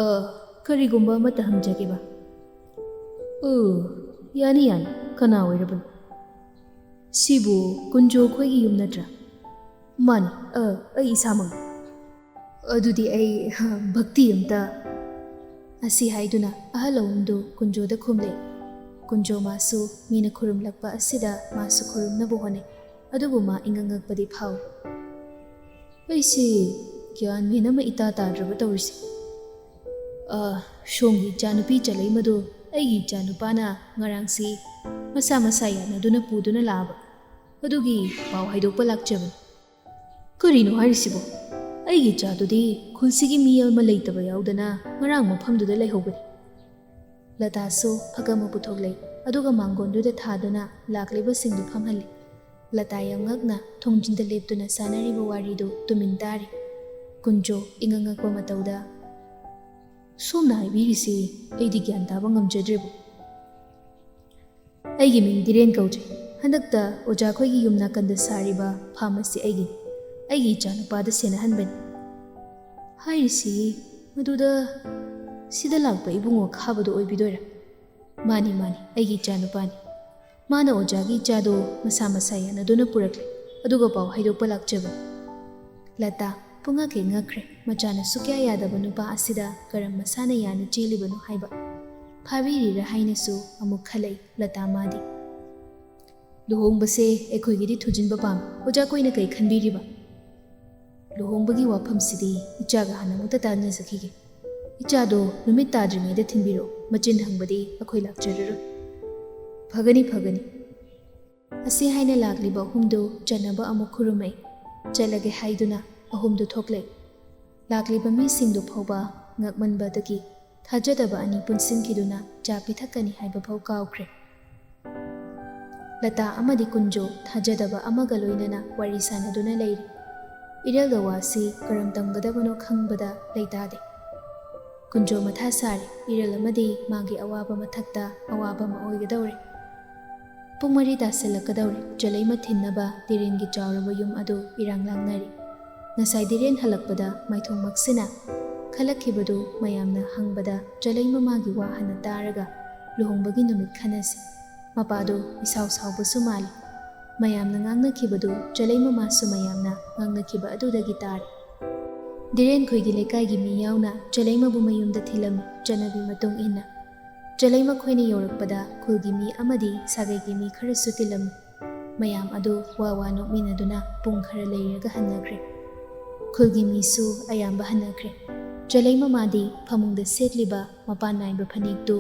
"ꯑ, ꯀꯔꯤꯒꯨꯝꯕ ꯑꯃꯠꯇ ꯍꯪꯖꯒꯦꯕ?" "ꯑ, ꯌꯥꯅꯤ, ꯌꯥꯅꯤ꯫ ꯀꯅꯥ ꯑꯣꯏꯔꯕꯅꯣ?" "ꯁꯤꯕꯨ ꯀꯨꯟꯖꯣ ꯈꯣꯏꯒꯤ ꯌꯨꯝ ꯅꯠꯇ꯭ꯔꯥ?" "ꯃꯥꯅꯤ, ꯑ, ꯑꯩ ꯏꯁꯥꯃꯛꯅꯤ꯫" "ꯑꯗꯨꯗꯤ ꯑꯩ, ꯍ, ꯚꯛꯇꯤ ꯑꯝꯇ꯫" ꯑꯁꯤ ꯍꯥꯏꯗꯨꯅ ꯑꯍꯜ ꯑꯍꯨꯝꯗꯨ ꯀꯨꯟꯖꯣꯗ ꯈꯨꯝꯂꯦ꯫ ꯀꯨꯟꯖꯣ ꯃꯥꯁꯨ ꯃꯤꯅ ꯈꯨꯔꯨꯝꯂꯛꯄ ꯑꯁꯤꯗ ꯃꯥꯁꯨ ꯈꯨꯔꯨꯝꯅꯕ ꯍꯣꯠꯅꯩ꯫ ꯑꯗꯨꯕꯨ ꯃꯥ ꯏꯉꯛ ꯉꯛꯄꯗꯤ ꯐꯥꯎꯏ꯫ "ꯑꯩꯁꯤ ꯒ꯭ꯌꯥꯟ ꯃꯦꯟ ꯑꯃ ꯏꯇꯥ ꯇꯥꯗ꯭ꯔꯕ ꯇꯧꯔꯤꯁꯦ꯫ ꯑ, ꯁꯣꯝꯒꯤ ꯏꯆꯥꯅꯨꯄꯤ ꯆꯂꯩꯃꯗꯨ ꯑꯩꯒꯤ ꯏꯆꯥꯅꯨꯄꯥꯅ ꯉꯔꯥꯡꯁꯤ ꯃꯁꯥ ꯃꯁꯥ ꯌꯥꯅꯗꯨꯅ ꯄꯨꯗꯨꯅ ꯂꯥꯛꯑꯕ꯫ ꯑꯗꯨꯒꯤ ꯄꯥꯎ ꯍꯥꯏꯗꯣꯛꯄ ꯂꯥꯛꯆꯕꯅꯤ꯫" "ꯀꯔꯤꯅꯣ ꯍꯥꯏꯔꯤꯁꯤꯕꯣ? ꯑꯩꯒꯤ ꯏꯆꯥꯗꯨꯗꯤ ꯈꯨꯜꯁꯤꯒꯤ ꯃꯤ ꯑꯃ ꯂꯩꯇꯕ ꯌꯥꯎꯗꯅ ꯉꯔꯥꯡ ꯃꯐꯝꯗꯨꯗ ꯂꯩꯍꯧꯕꯅꯤ꯫" ꯂꯇꯥꯁꯨ ꯐꯛ ꯑꯃ ꯄꯨꯊꯣꯛꯂꯦ, ꯑꯗꯨꯒ ꯃꯥꯡꯒꯣꯟꯗꯨꯗ ꯊꯥꯗꯨꯅ ꯂꯥꯛꯂꯤꯕꯁꯤꯡꯗꯨ ꯐꯝꯍꯜꯂꯤ꯫ ꯂꯇꯥ ꯌꯥꯝ ꯉꯛꯅ ꯊꯣꯡꯖꯤꯟꯗ ꯂꯦꯞꯇꯨꯅ ꯁꯥꯟꯅꯔꯤꯕ ꯋꯥꯔꯤꯗꯨ ꯇꯨꯃꯤꯟ ꯇꯥꯔꯤ꯫ ꯀꯨꯟꯖꯣ ꯏꯉꯛ ꯉꯛꯄ ꯃꯇꯧꯗ, "ꯁꯣꯝꯅ ꯍꯥꯏꯕꯤꯔꯤꯁꯤ ꯑꯩꯗꯤ ꯒ꯭ꯌꯥꯟ ꯇꯥꯕ ꯉꯝꯖꯗ꯭ꯔꯦꯕꯨ꯫" "ꯑꯩꯒꯤ ꯃꯤꯡ ꯙꯤꯔꯦꯟ ꯀꯧꯖꯩ꯫ ꯍꯟꯗꯛꯇ ꯑꯣꯖꯥꯈꯣꯏꯒꯤ ꯌꯨꯝ ꯅꯥꯀꯟꯗ ꯁꯥꯔꯤꯕ ꯐꯥꯝ ꯑꯁꯤ ꯑꯩꯒꯤꯅꯤ꯫ ꯑꯩꯒꯤ ꯏꯆꯥꯅꯨꯄꯥꯗ ꯁꯦꯟꯅꯍꯟꯕꯅꯤ꯫" "ꯍꯥꯏꯔꯤꯁꯤ ꯃꯗꯨꯗ ꯁꯤꯗ ꯂꯥꯛꯄ ꯏꯕꯨꯡꯉꯣ ꯈꯥꯕꯗꯣ ꯑꯣꯏꯕꯤꯗꯣꯏꯔꯥ?" "ꯃꯥꯅꯤ, ꯃꯥꯅꯤ, ꯑꯩꯒꯤ ꯏꯆꯥꯅꯨꯄꯥꯅꯤ꯫ ꯃꯥꯅ ꯑꯣꯖꯥꯒꯤ ꯏꯆꯥꯗꯣ ꯃꯁꯥ ꯃꯁꯥ ꯌꯥꯅꯗꯨꯅ ꯄꯨꯔꯛꯂꯦ, ꯑꯗꯨꯒ ꯄꯥꯎ ꯍꯥꯏꯗꯣꯛꯄ ꯂꯥꯛꯆꯕꯅꯤ꯫" ꯂꯇꯥ ꯄꯨꯡꯉꯛ ꯍꯦꯛ ꯉꯛꯈ꯭ꯔꯦ, ꯃꯆꯥꯅ ꯁꯨꯛꯌꯥ ꯌꯥꯗꯕ ꯅꯨꯄꯥ ꯑꯁꯤꯗ ꯀꯔꯝ ꯃꯁꯥꯅ ꯌꯥꯅ ꯆꯦꯜꯂꯤꯕꯅꯣ ꯍꯥꯏꯕ꯫ ꯐꯥꯕꯤꯔꯤꯔꯥ ꯍꯥꯏꯅꯁꯨ ꯑꯃꯨꯛ ꯈꯜꯂꯛꯏ ꯂꯇꯥ ꯃꯥꯗꯤ꯫ "ꯂꯨꯍꯣꯡꯕꯁꯦ ꯑꯩꯈꯣꯏꯒꯤꯗꯤ ꯊꯨꯖꯤꯟꯕ ꯄꯥꯝꯃꯤ꯫ ꯑꯣꯖꯥ ꯀꯣꯏꯅ ꯀꯩ ꯈꯟꯕꯤꯔꯤꯕ?" "ꯂꯨꯍꯣꯡꯕꯒꯤ ꯋꯥꯐꯝꯁꯤꯗꯤ ꯏꯆꯥꯒ ꯍꯥꯟꯅ ꯑꯃꯨꯛꯇ ꯇꯥꯟꯅꯖꯈꯤꯒꯦ꯫ "ꯏꯆꯥꯗꯣ ꯅꯨꯃꯤꯠ ꯇꯥꯗ꯭ꯔꯤꯉꯩꯗ ꯊꯤꯟꯕꯤꯔꯛꯎ, ꯃꯆꯤꯟ ꯍꯪꯕꯗꯤ ꯑꯩꯈꯣꯏ ꯂꯥꯛꯆꯔꯔꯣꯏ"꯫ "ꯐꯒꯅꯤ, ꯐꯒꯅꯤ"꯫ ꯑꯁꯤ ꯍꯥꯏꯅ ꯂꯥꯛꯂꯤꯕ ꯑꯍꯨꯝꯗꯨ ꯆꯟꯅꯕ ꯑꯃꯨꯛ ꯈꯨꯔꯨꯝꯃꯛꯏ꯫ ꯆꯠꯂꯒꯦ ꯍꯥꯏꯗꯨꯅ ꯑꯍꯨꯝꯗꯨ ꯊꯣꯛꯂꯛꯏ꯫ ꯂꯥꯛꯂꯤꯕ ꯃꯤꯁꯤꯡꯗꯨ ꯐꯥꯎꯕ ꯉꯛꯃꯟꯕꯗꯒꯤ ꯊꯥꯖꯗꯕ ꯑꯅꯤ ꯄꯨꯟꯁꯤꯟꯈꯤꯗꯨꯅ ꯆꯥ ꯄꯤꯊꯛꯀꯅꯤ ꯍꯥꯏꯕ ꯐꯥꯎ ꯀꯥꯎꯈ꯭ꯔꯦ꯫ ꯂꯇꯥ ꯑꯃꯗꯤ ꯀꯨꯟꯖꯣ ꯊꯥꯖꯗꯕ ꯑꯃꯒ ꯂꯣꯏꯅꯅ ꯋꯥꯔꯤ ꯁꯥꯟꯅꯗꯨꯅ ꯂꯩꯔꯤ꯫ ꯏꯔꯦꯜꯗ ꯋꯥꯁꯤ ꯀꯔꯝ ꯇꯝꯒꯗꯕꯅꯣ ꯈꯪꯕꯗ ꯂꯩꯇꯥꯗꯦ꯫ ꯀꯨꯟꯖꯣ ꯃꯊꯥ ꯁꯥꯔꯤ꯫ ꯏꯔꯦꯜ ꯑꯃꯗꯤ ꯃꯥꯒꯤ ꯑꯋꯥꯕ ꯃꯊꯛꯇ ꯑꯋꯥꯕ ꯑꯃ ꯑꯣꯏꯒꯗꯧꯔꯦ꯫ ꯄꯨꯡ ꯃꯔꯤ ꯇꯥꯁꯤꯜꯂꯛꯀꯗꯧꯔꯦ꯫ ꯆꯂꯩꯃ ꯊꯤꯟꯅꯕ ꯇꯤꯔꯦꯟꯒꯤ ꯆꯥꯎꯔꯕ ꯌꯨꯝ ꯑꯗꯨ ꯏꯔꯥꯡ ꯂꯥꯡꯅꯔꯤ꯫ ꯉꯁꯥꯏ ꯗꯤꯔꯦꯟ ꯍꯜꯂꯛꯄꯗ ꯃꯥꯏꯊꯣꯡ ꯃꯛꯁꯤꯟꯅ ꯈꯜꯂꯛꯈꯤꯕꯗꯨ ꯃꯌꯥꯝꯅ ꯍꯪꯕꯗ ꯆꯂꯩꯃ ꯃꯥꯒꯤ ꯋꯥ ꯍꯥꯟꯅ ꯇꯥꯔꯒ ꯂꯨꯍꯣꯡꯕꯒꯤ ꯅꯨꯃꯤꯠ ꯈꯟꯅꯁꯤ꯫ ꯃꯄꯥꯗꯨ ꯏꯁꯥꯎ ꯁꯥꯎꯕꯁꯨ ꯃꯥꯜꯂꯤ꯫ ꯃꯌꯥꯝꯅ ꯉꯥꯡꯅꯈꯤꯕꯗꯨ ꯆꯂꯩꯃ ꯃꯥꯁꯨ ꯃꯌꯥꯝꯅ ꯉꯥꯡꯅꯈꯤꯕ ꯑꯗꯨꯗꯒꯤ ꯇꯥꯔꯦ꯫ ꯗꯤꯔꯦꯟ ꯈꯣꯏꯒꯤ ꯂꯩꯀꯥꯏꯒꯤ ꯃꯤ ꯌꯥꯎꯅ ꯆꯂꯩꯃꯕꯨ ꯃꯌꯨꯝꯗ ꯊꯤꯜꯂꯝꯃꯤ꯫ ꯆꯠꯅꯕꯤ ꯃꯇꯨꯡ ꯏꯟꯅ ꯆꯂꯩꯃ ꯈꯣꯏꯅ ꯌꯧꯔꯛꯄꯗ ꯈꯨꯜꯒꯤ ꯃꯤ ꯑꯃꯗꯤ ꯁꯥꯒꯩꯒꯤ ꯃꯤ ꯈꯔꯁꯨ ꯇꯤꯜꯂꯝꯃꯤ꯫ ꯃꯌꯥꯝ ꯑꯗꯨ ꯋꯥ ꯋꯥ ꯅꯣꯛꯃꯤꯟꯅꯗꯨꯅ ꯄꯨꯡ ꯈꯔ ꯂꯩꯔꯒ ꯍꯟꯅꯈ꯭ꯔꯦ꯫ ꯈꯨꯜꯒꯤ ꯃꯤꯁꯨ ꯑꯌꯥꯝꯕ ꯍꯟꯅꯈ꯭ꯔꯦ꯫ ꯆꯂꯩꯃ ꯃꯥꯗꯤ ꯐꯃꯨꯡꯗ ꯁꯦꯠꯂꯤꯕ ꯃꯄꯥꯟ ꯅꯥꯏꯕ ꯐꯅꯦꯛꯇꯨ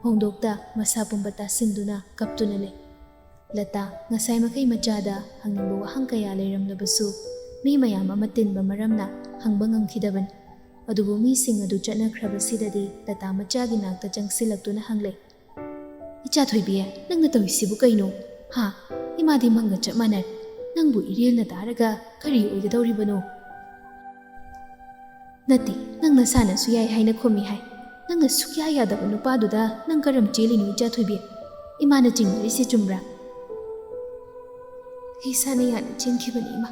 ꯍꯣꯡꯗꯣꯛꯇ ꯃꯁꯥ ꯄꯨꯝꯕ ꯇꯥꯁꯤꯟꯗꯨꯅ ꯀꯞꯇꯨꯅ ꯂꯩ꯫ ꯂꯇꯥ ꯉꯁꯥꯏ ꯃꯈꯩ ꯃꯆꯥꯗ ꯍꯪꯅꯤꯡꯕ ꯋꯥꯍꯪ ꯀꯌꯥ ꯂꯩꯔꯝꯂꯕꯁꯨ ꯃꯤ ꯃꯌꯥꯝ ꯑꯃ ꯇꯤꯟꯕ ꯃꯔꯝꯅ ꯍꯪꯕ ꯉꯝꯈꯤꯗꯕꯅꯤ꯫ ꯑꯗꯨꯕꯨ ꯃꯤꯁꯤꯡ ꯑꯗꯨ ꯆꯠꯅꯈ꯭ꯔꯕꯁꯤꯗꯗꯤ ꯂꯇꯥ ꯃꯆꯥꯒꯤ ꯅꯥꯛꯇ ꯆꯪꯁꯤꯜꯂꯛꯇꯨꯅ ꯍꯪꯂꯦ, "ꯏꯆꯥ ꯊꯣꯏꯕꯤ, ꯅꯪꯅ ꯇꯧꯔꯤꯁꯤꯕꯨ ꯀꯩꯅꯣ? ꯍꯥ? ꯏꯃꯥꯗꯤ ꯃꯪꯒ ꯆꯞ ꯃꯥꯟꯅꯔꯦ꯫ ꯅꯪꯕꯨ ꯏꯔꯦꯜꯅ ꯇꯥꯔꯒ ꯀꯔꯤ ꯑꯣꯏꯒꯗꯧꯔꯤꯕꯅꯣ?" "ꯅꯠꯇꯦ, ꯅꯪ ꯅꯁꯥꯅꯁꯨ ꯌꯥꯏ ꯍꯥꯏꯅ ꯈꯨꯝꯃꯤ ꯍꯥꯏ꯫ ꯅꯪꯅ ꯁꯨꯛꯌꯥ ꯌꯥꯗꯕ ꯅꯨꯄꯥꯗꯨꯗ ꯅꯪ ꯀꯔꯝ ꯆꯦꯜꯂꯤꯅꯣ, ꯏꯆꯥ ꯊꯣꯏꯕꯤ? ꯏꯃꯥꯅ ꯆꯤꯡꯅꯔꯤꯁꯤ ꯆꯨꯝꯕ꯭ꯔꯥ?" "ꯑꯩ ꯏꯁꯥꯅ ꯌꯥꯅ ꯆꯦꯟꯈꯤꯕꯅꯤ, ꯏꯃꯥ꯫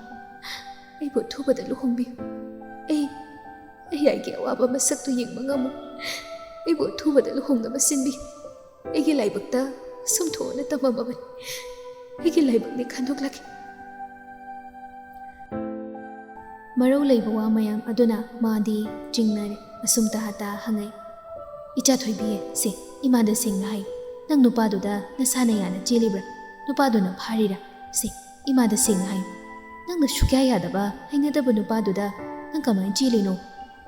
ꯑꯩꯕꯨ ꯑꯊꯨꯕꯗ ꯂꯨꯍꯣꯡꯕꯤꯌꯨ꯫ ꯑꯩ, ꯑꯩ ꯑꯩꯒꯤ ꯑꯋꯥꯕ ꯃꯁꯛꯇꯨ ꯌꯦꯡꯕ ꯉꯝꯃꯣꯏ꯫ ꯑꯩꯕꯨ ꯑꯊꯨꯕꯗ ꯂꯨꯍꯣꯡꯅꯕ ꯁꯤꯟꯕꯤꯌꯨ꯫ ꯑꯩꯒꯤ ꯂꯥꯏꯕꯛꯇ ꯁꯨꯝ ꯊꯣꯛꯑꯅ ꯇꯝꯃꯝꯃꯕꯅꯤ꯫ ꯑꯩꯒꯤ ꯂꯥꯏꯕꯛꯅꯤ ꯈꯟꯗꯣꯛꯂꯒꯦ"꯫ ꯃꯔꯧ ꯂꯩꯕ ꯋꯥ ꯃꯌꯥꯝ ꯑꯗꯨꯅ ꯃꯥꯗꯤ ꯆꯤꯡꯅꯔꯦ꯫ ꯑꯁꯨꯝ ꯇꯍꯥ ꯇꯍꯥ ꯍꯪꯉꯛꯏ, "ꯏꯆꯥ ꯊꯣꯏꯕꯤ, ꯁꯦ, ꯏꯃꯥꯗ ꯁꯦꯡꯅ ꯍꯥꯏꯌꯨ꯫ ꯅꯪ ꯅꯨꯄꯥꯗꯨꯗ ꯅꯁꯥꯅ ꯌꯥꯅ ꯆꯦꯜꯂꯤꯕ꯭ꯔꯥ? ꯅꯨꯄꯥꯗꯨꯅ ꯐꯥꯔꯤꯔꯥ? ꯁꯦ, ꯏꯃꯥꯗ ꯁꯦꯡꯅ ꯍꯥꯏꯌꯨ꯫ ꯅꯪꯅ ꯁꯨꯛꯌꯥ ꯌꯥꯗꯕ, ꯍꯩꯅꯗꯕ ꯅꯨꯄꯥꯗꯨꯗ ꯅꯪ ꯀꯃꯥꯏꯅ ꯆꯦꯜꯂꯤꯅꯣ?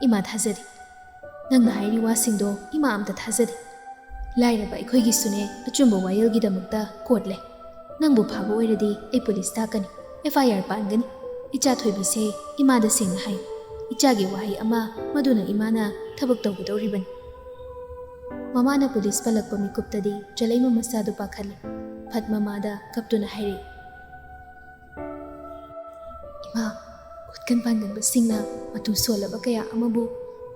ꯏꯃꯥ ꯊꯥꯖꯗꯦ"꯫ "ꯅꯪꯅ ꯍꯥꯏꯔꯤ ꯋꯥꯁꯤꯡꯗꯣ ꯏꯃꯥ ꯑꯝꯇ ꯊꯥꯖꯗꯦ꯫ ꯂꯥꯏꯔꯕ ꯑꯩꯈꯣꯏꯒꯤꯁꯨꯅꯦ ꯑꯆꯨꯝꯕ ꯋꯥꯌꯦꯜꯒꯤꯗꯃꯛꯇ ꯀꯣꯔꯠ ꯂꯩ꯫ ꯅꯪꯕꯨ ꯐꯥꯕ ꯑꯣꯏꯔꯗꯤ ꯑꯩ ꯄꯨꯂꯤꯁ ꯇꯥꯛꯀꯅꯤ, ꯑꯦꯐ ꯑꯥꯏ ꯑꯥꯔ ꯄꯥꯟꯒꯅꯤ꯫ ꯏꯆꯥ ꯊꯣꯏꯕꯤꯁꯦ ꯏꯃꯥꯗ ꯁꯦꯡꯅ ꯍꯥꯏ꯫ ꯏꯆꯥꯒꯤ ꯋꯥꯍꯩ ꯑꯃ ꯃꯗꯨꯅ ꯏꯃꯥꯅ ꯊꯕꯛ ꯇꯧꯒꯗꯧꯔꯤꯕꯅꯤ꯫" ꯃꯃꯥꯅ ꯄꯨꯂꯤꯁ ꯄꯜꯂꯛꯄ ꯃꯤꯀꯨꯞꯇꯗꯤ ꯆꯂꯩꯃ ꯃꯆꯥꯗꯨ ꯄꯥꯈꯠꯂꯤ꯫ ꯐꯠ ꯃꯃꯥꯗ ꯀꯞꯇꯨꯅ ꯍꯥꯏꯔꯛꯏ, "ꯏꯃꯥ, ꯈꯨꯠꯀꯟ ꯄꯥꯡꯒꯟꯕꯁꯤꯡꯅ ꯃꯇꯨ ꯁꯣꯜꯂꯕ ꯀꯌꯥ ꯑꯃꯕꯨ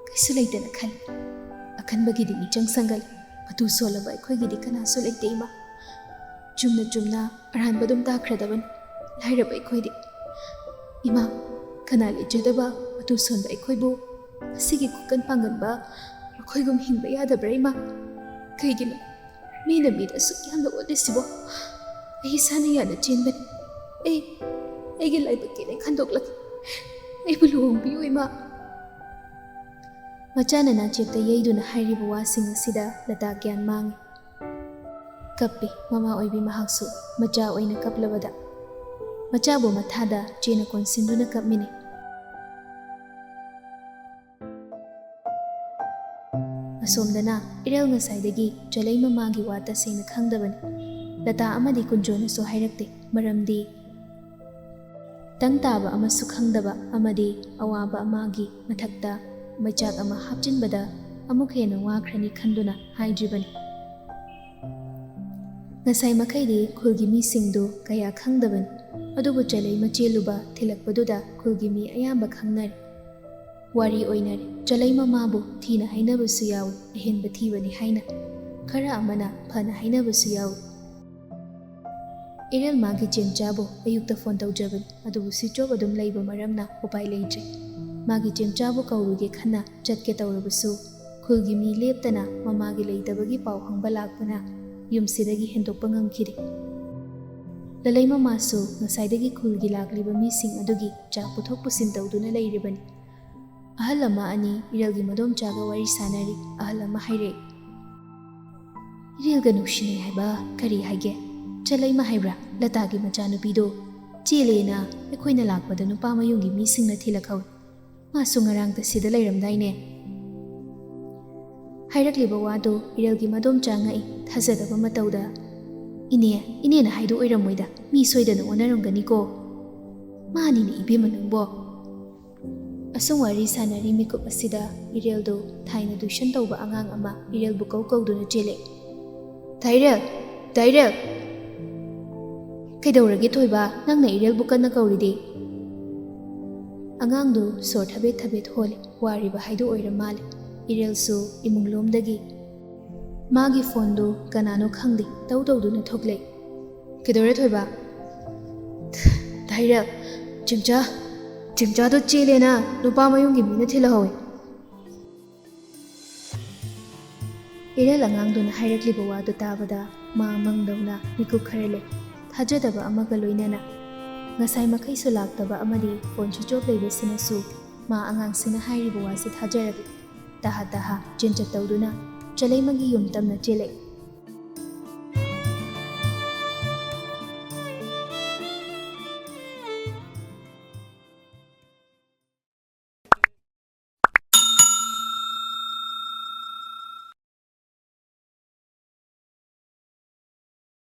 ꯀꯩꯁꯨ ꯂꯩꯇꯅ ꯈꯜꯂꯤ꯫ ꯑꯀꯟꯕꯒꯤꯗꯤ ꯃꯤꯆꯪ ꯆꯪꯒꯜꯂꯤ꯫ ꯃꯇꯨ ꯁꯣꯜꯂꯕ ꯑꯩꯈꯣꯏꯒꯤꯗꯤ ꯀꯅꯥꯁꯨ ꯂꯩꯇꯦ ꯏꯃꯥ꯫ ꯆꯨꯝꯅ ꯆꯨꯝꯅ ꯑꯔꯥꯟꯕ ꯑꯗꯨꯝ ꯇꯥꯈ꯭ꯔꯗꯕꯅꯤ꯫ ꯂꯥꯏꯔꯕ ꯑꯩꯈꯣꯏꯗꯤ꯫ ꯏꯃꯥ, ꯀꯅꯥ ꯂꯩꯖꯗꯕ ꯃꯇꯨ ꯁꯣꯟꯕ ꯑꯩꯈꯣꯏꯕꯨ ꯑꯁꯤꯒꯤ ꯈꯨꯀꯟ ꯄꯥꯡꯒꯟꯕ ꯃꯈꯣꯏꯒꯨꯝ ꯍꯤꯡꯕ ꯌꯥꯗꯕ꯭ꯔꯥ ꯏꯃꯥ? ꯀꯩꯒꯤꯅꯣ ꯃꯤꯅ ꯃꯤꯗ ꯑꯁꯨꯛ ꯌꯥꯝꯅ ꯑꯣꯠꯂꯤꯁꯤꯕꯣ? ꯑꯩ ꯏꯁꯥꯅ ꯌꯥꯅ ꯆꯦꯟꯕꯅꯤ꯫ ꯑꯩ, ꯑꯩꯒꯤ ꯂꯥꯏꯕꯛꯀꯤꯅꯦ ꯈꯟꯗꯣꯛꯂꯒꯦ꯫ ꯑꯩꯕꯨ ꯂꯨꯍꯣꯡꯕꯤꯌꯨ ꯏꯃꯥ꯫" ꯃꯆꯥꯅ ꯅꯥꯆꯦꯞꯇ ꯌꯩꯗꯨꯅ ꯍꯥꯏꯔꯤꯕ ꯋꯥꯁꯤꯡ ꯑꯁꯤꯗ ꯂꯇꯥ ꯒ꯭ꯌꯥꯟ ꯃꯥꯡꯉꯤ꯫ ꯀꯞꯄꯤ ꯃꯃꯥ ꯑꯣꯏꯕꯤ ꯃꯍꯥꯛꯁꯨ, ꯃꯆꯥ ꯑꯣꯏꯅ ꯀꯞꯂꯕꯗ꯫ ꯃꯆꯥꯕꯨ ꯃꯊꯥꯗ ꯆꯦꯅ ꯀꯣꯟꯁꯤꯟꯗꯨꯅ ꯀꯞꯃꯤꯟꯅꯩ꯫ ꯑꯁꯣꯝꯗꯅ ꯏꯔꯦꯜ ꯉꯁꯥꯏꯗꯒꯤ ꯆꯂꯩ ꯃꯃꯥꯒꯤ ꯋꯥ ꯇꯁꯦꯡꯅ ꯈꯪꯗꯕꯅꯤ꯫ ꯂꯇꯥ ꯑꯃꯗꯤ ꯀꯨꯟꯖꯣꯅꯁꯨ ꯍꯥꯏꯔꯛꯇꯦ, ꯃꯔꯝꯗꯤ ꯇꯪ ꯇꯥꯕ ꯑꯃꯁꯨ ꯈꯪꯗꯕ ꯑꯃꯗꯤ ꯑꯋꯥꯕ ꯑꯃꯒꯤ ꯃꯊꯛꯇ ꯃꯩꯆꯥꯛ ꯑꯃ ꯍꯥꯞꯆꯤꯟꯕꯗ ꯑꯃꯨꯛ ꯍꯦꯟꯅ ꯋꯥꯈ꯭ꯔꯅꯤ ꯈꯟꯗꯨꯅ ꯍꯥꯏꯗ꯭ꯔꯤꯕꯅꯤ꯫ ꯉꯁꯥꯏ ꯃꯈꯩꯗꯤ ꯈꯨꯜꯒꯤ ꯃꯤꯁꯤꯡꯗꯨ ꯀꯌꯥ ꯈꯪꯗꯕꯅꯤ, ꯑꯗꯨꯕꯨ ꯆꯂꯩꯃ ꯆꯦꯜꯂꯨꯕ ꯊꯤꯜꯂꯛꯄꯗꯨꯗ ꯈꯨꯜꯒꯤ ꯃꯤ ꯑꯌꯥꯝꯕ ꯈꯪꯅꯔꯦ꯫ ꯋꯥꯔꯤ ꯑꯣꯏꯅꯔꯦ꯫ ꯆꯂꯩ ꯃꯃꯥꯕꯨ ꯊꯤꯅ ꯍꯥꯏꯅꯕꯁꯨ ꯌꯥꯎꯏ, ꯑꯍꯦꯟꯕ ꯊꯤꯕꯅꯤ ꯍꯥꯏꯅ꯫ ꯈꯔ ꯑꯃꯅ ꯐꯅ ꯍꯥꯏꯅꯕꯁꯨ ꯌꯥꯎꯏ꯫ ꯏꯔꯦꯜ ꯃꯥꯒꯤ ꯆꯦꯝꯆꯥꯕꯨ ꯑꯌꯨꯛꯇ ꯐꯣꯟ ꯇꯧꯖꯕꯅꯤ, ꯑꯗꯨꯕꯨ ꯁ꯭ꯋꯤꯆ ꯑꯣꯐ ꯑꯗꯨꯝ ꯂꯩꯕ ꯃꯔꯝꯅ ꯎꯄꯥꯏ ꯂꯩꯇ꯭ꯔꯦ꯫ ꯃꯥꯒꯤ ꯆꯦꯝꯆꯥꯕꯨ ꯀꯧꯔꯨꯒꯦ ꯈꯟꯅ ꯆꯠꯀꯦ ꯇꯧꯔꯕꯁꯨ, ꯈꯨꯜꯒꯤ ꯃꯤ ꯂꯦꯞꯇꯅ ꯃꯃꯥꯒꯤ ꯂꯩꯇꯕꯒꯤ ꯄꯥꯎ ꯍꯪꯕ ꯂꯥꯛꯄꯅ ꯌꯨꯝꯁꯤꯗꯒꯤ ꯍꯦꯟꯗꯣꯛꯄ ꯉꯝꯈꯤꯗꯦ꯫ ꯂꯂꯩ ꯃꯃꯥꯁꯨ ꯉꯁꯥꯏꯗꯒꯤ ꯈꯨꯜꯒꯤ ꯂꯥꯛꯂꯤꯕ ꯃꯤꯁꯤꯡ ꯑꯗꯨꯒꯤ ꯆꯥꯛ ꯄꯨꯊꯣꯛ ꯄꯨꯁꯤꯟ ꯇꯧꯗꯨꯅ ꯂꯩꯔꯤꯕꯅꯤ꯫ ꯑꯍꯜ ꯑꯃ ꯑꯅꯤ ꯏꯔꯦꯜꯒꯤ ꯃꯗꯣꯝꯆꯥꯒ ꯋꯥꯔꯤ ꯁꯥꯅꯔꯤ꯫ ꯑꯍꯜ ꯑꯃ ꯍꯥꯏꯔꯛꯏ, "ꯏꯔꯦꯜꯒ ꯅꯨꯡꯁꯤꯅꯩ ꯍꯥꯏꯕ ꯀꯔꯤ ꯍꯥꯏꯒꯦ? ꯆꯂꯩꯃ ꯍꯥꯏꯕ꯭ꯔꯥ, ꯂꯇꯥꯒꯤ ꯃꯆꯥꯅꯨꯄꯤꯗꯣ? ꯆꯦꯜꯂꯦꯅ ꯑꯩꯈꯣꯏꯅ ꯂꯥꯛꯄꯗ ꯅꯨꯄꯥ ꯃꯌꯨꯝꯒꯤ ꯃꯤꯁꯤꯡꯅ ꯊꯤꯜꯂꯛꯍꯧꯏ꯫ ꯃꯥꯁꯨ ꯉꯔꯥꯡꯇ ꯁꯤꯗ ꯂꯩꯔꯝꯗꯥꯏꯅꯦ?" ꯍꯥꯏꯔꯛꯂꯤꯕ ꯋꯥꯗꯨ ꯏꯔꯦꯜꯒꯤ ꯃꯗꯣꯝꯆꯥ ꯉꯛꯏ, ꯊꯥꯖꯗꯕ ꯃꯇꯧꯗ꯫ "ꯏꯅꯦ, ꯏꯅꯦꯅ ꯍꯥꯏꯗꯣ ꯑꯣꯏꯔꯝꯃꯣꯏꯗ, ꯃꯤ ꯁꯣꯏꯗꯅ ꯑꯣꯟꯅꯔꯝꯒꯅꯤꯀꯣ꯫ ꯃꯥꯅꯤꯅꯦ ꯏꯕꯦꯝꯃ ꯅꯪꯕꯣ"꯫ ꯑꯁꯨꯝ ꯋꯥꯔꯤ ꯁꯥꯟꯅꯔꯤ ꯃꯤꯀꯨꯞ ꯑꯁꯤꯗ ꯏꯔꯦꯜꯗꯨ ꯊꯥꯏꯅ tuition ꯇꯧꯕ ꯑꯉꯥꯡ ꯑꯃ ꯏꯔꯦꯜꯕꯨ ꯀꯧ ꯀꯧꯗꯨꯅ ꯆꯦꯜꯂꯛꯏ꯫ "ꯗꯥ ꯏꯔꯦꯜ! ꯗꯥ ꯏꯔꯦꯜ!" "ꯀꯩꯗꯧꯔꯒꯦ ꯊꯣꯏꯕ? ꯅꯪꯅ ꯏꯔꯦꯜꯕꯨ ꯀꯟꯅ ꯀꯧꯔꯤꯗꯤ?" ꯑꯉꯥꯡꯗꯨ ꯁꯣꯔ ꯊꯕꯦꯠ ꯊꯕꯦꯠ ꯍꯣꯜꯂꯤ꯫ ꯋꯥꯔꯤꯕ ꯍꯥꯏꯗꯣ ꯑꯣꯏꯔ ꯃꯥꯜꯂꯦ꯫ ꯏꯔꯦꯜꯁꯨ ꯏꯃꯨꯡꯂꯣꯝꯗꯒꯤ ꯃꯥꯒꯤ phoneꯗꯨ ꯀꯅꯥꯅꯣ ꯈꯪꯗꯦ ꯇꯧ ꯇꯧꯗꯨꯅ ꯊꯣꯛꯂꯛꯏ꯫ "ꯀꯩꯗꯧꯔꯦ ꯊꯣꯏꯕ?" "ꯗꯥ ꯏꯔꯦꯜ, ꯆꯦꯝꯆꯥ, ꯆꯦꯝꯆꯥꯗꯣ ꯆꯦꯜꯂꯦꯅ ꯅꯨꯄꯥ ꯃꯌꯨꯝꯒꯤ ꯃꯤꯅ ꯊꯤꯜꯂꯛꯍꯧꯋꯦ"꯫ ꯏꯔꯦꯜ ꯑꯉꯥꯡꯗꯨꯅ ꯍꯥꯏꯔꯛꯂꯤꯕ ꯋꯥꯗꯨ ꯇꯥꯕꯗ ꯃꯥ ꯃꯪꯗꯧꯅ ꯃꯤꯀꯨꯞ ꯈꯔ ꯂꯩ꯫ ꯊꯥꯖꯗꯕ ꯑꯃꯒ ꯂꯣꯏꯅꯅ ꯉꯁꯥꯏ ꯃꯈꯩꯁꯨ ꯂꯥꯛꯇꯕ ꯑꯃꯗꯤ phone switch off ꯂꯩꯕꯁꯤꯅꯁꯨ ꯃꯥ ꯑꯉꯥꯡꯁꯤꯅ ꯍꯥꯏꯔꯤꯕ ꯋꯥꯁꯤ ꯊꯥꯖꯔꯛꯂꯤ꯫ ꯇꯍꯥ ꯇꯍꯥ ꯆꯦꯟꯆꯠ ꯇꯧꯗꯨꯅ ꯆꯂꯩꯃꯒꯤ ꯌꯨꯝ ꯇꯝꯅ ꯆꯦꯜꯂꯛꯏ꯫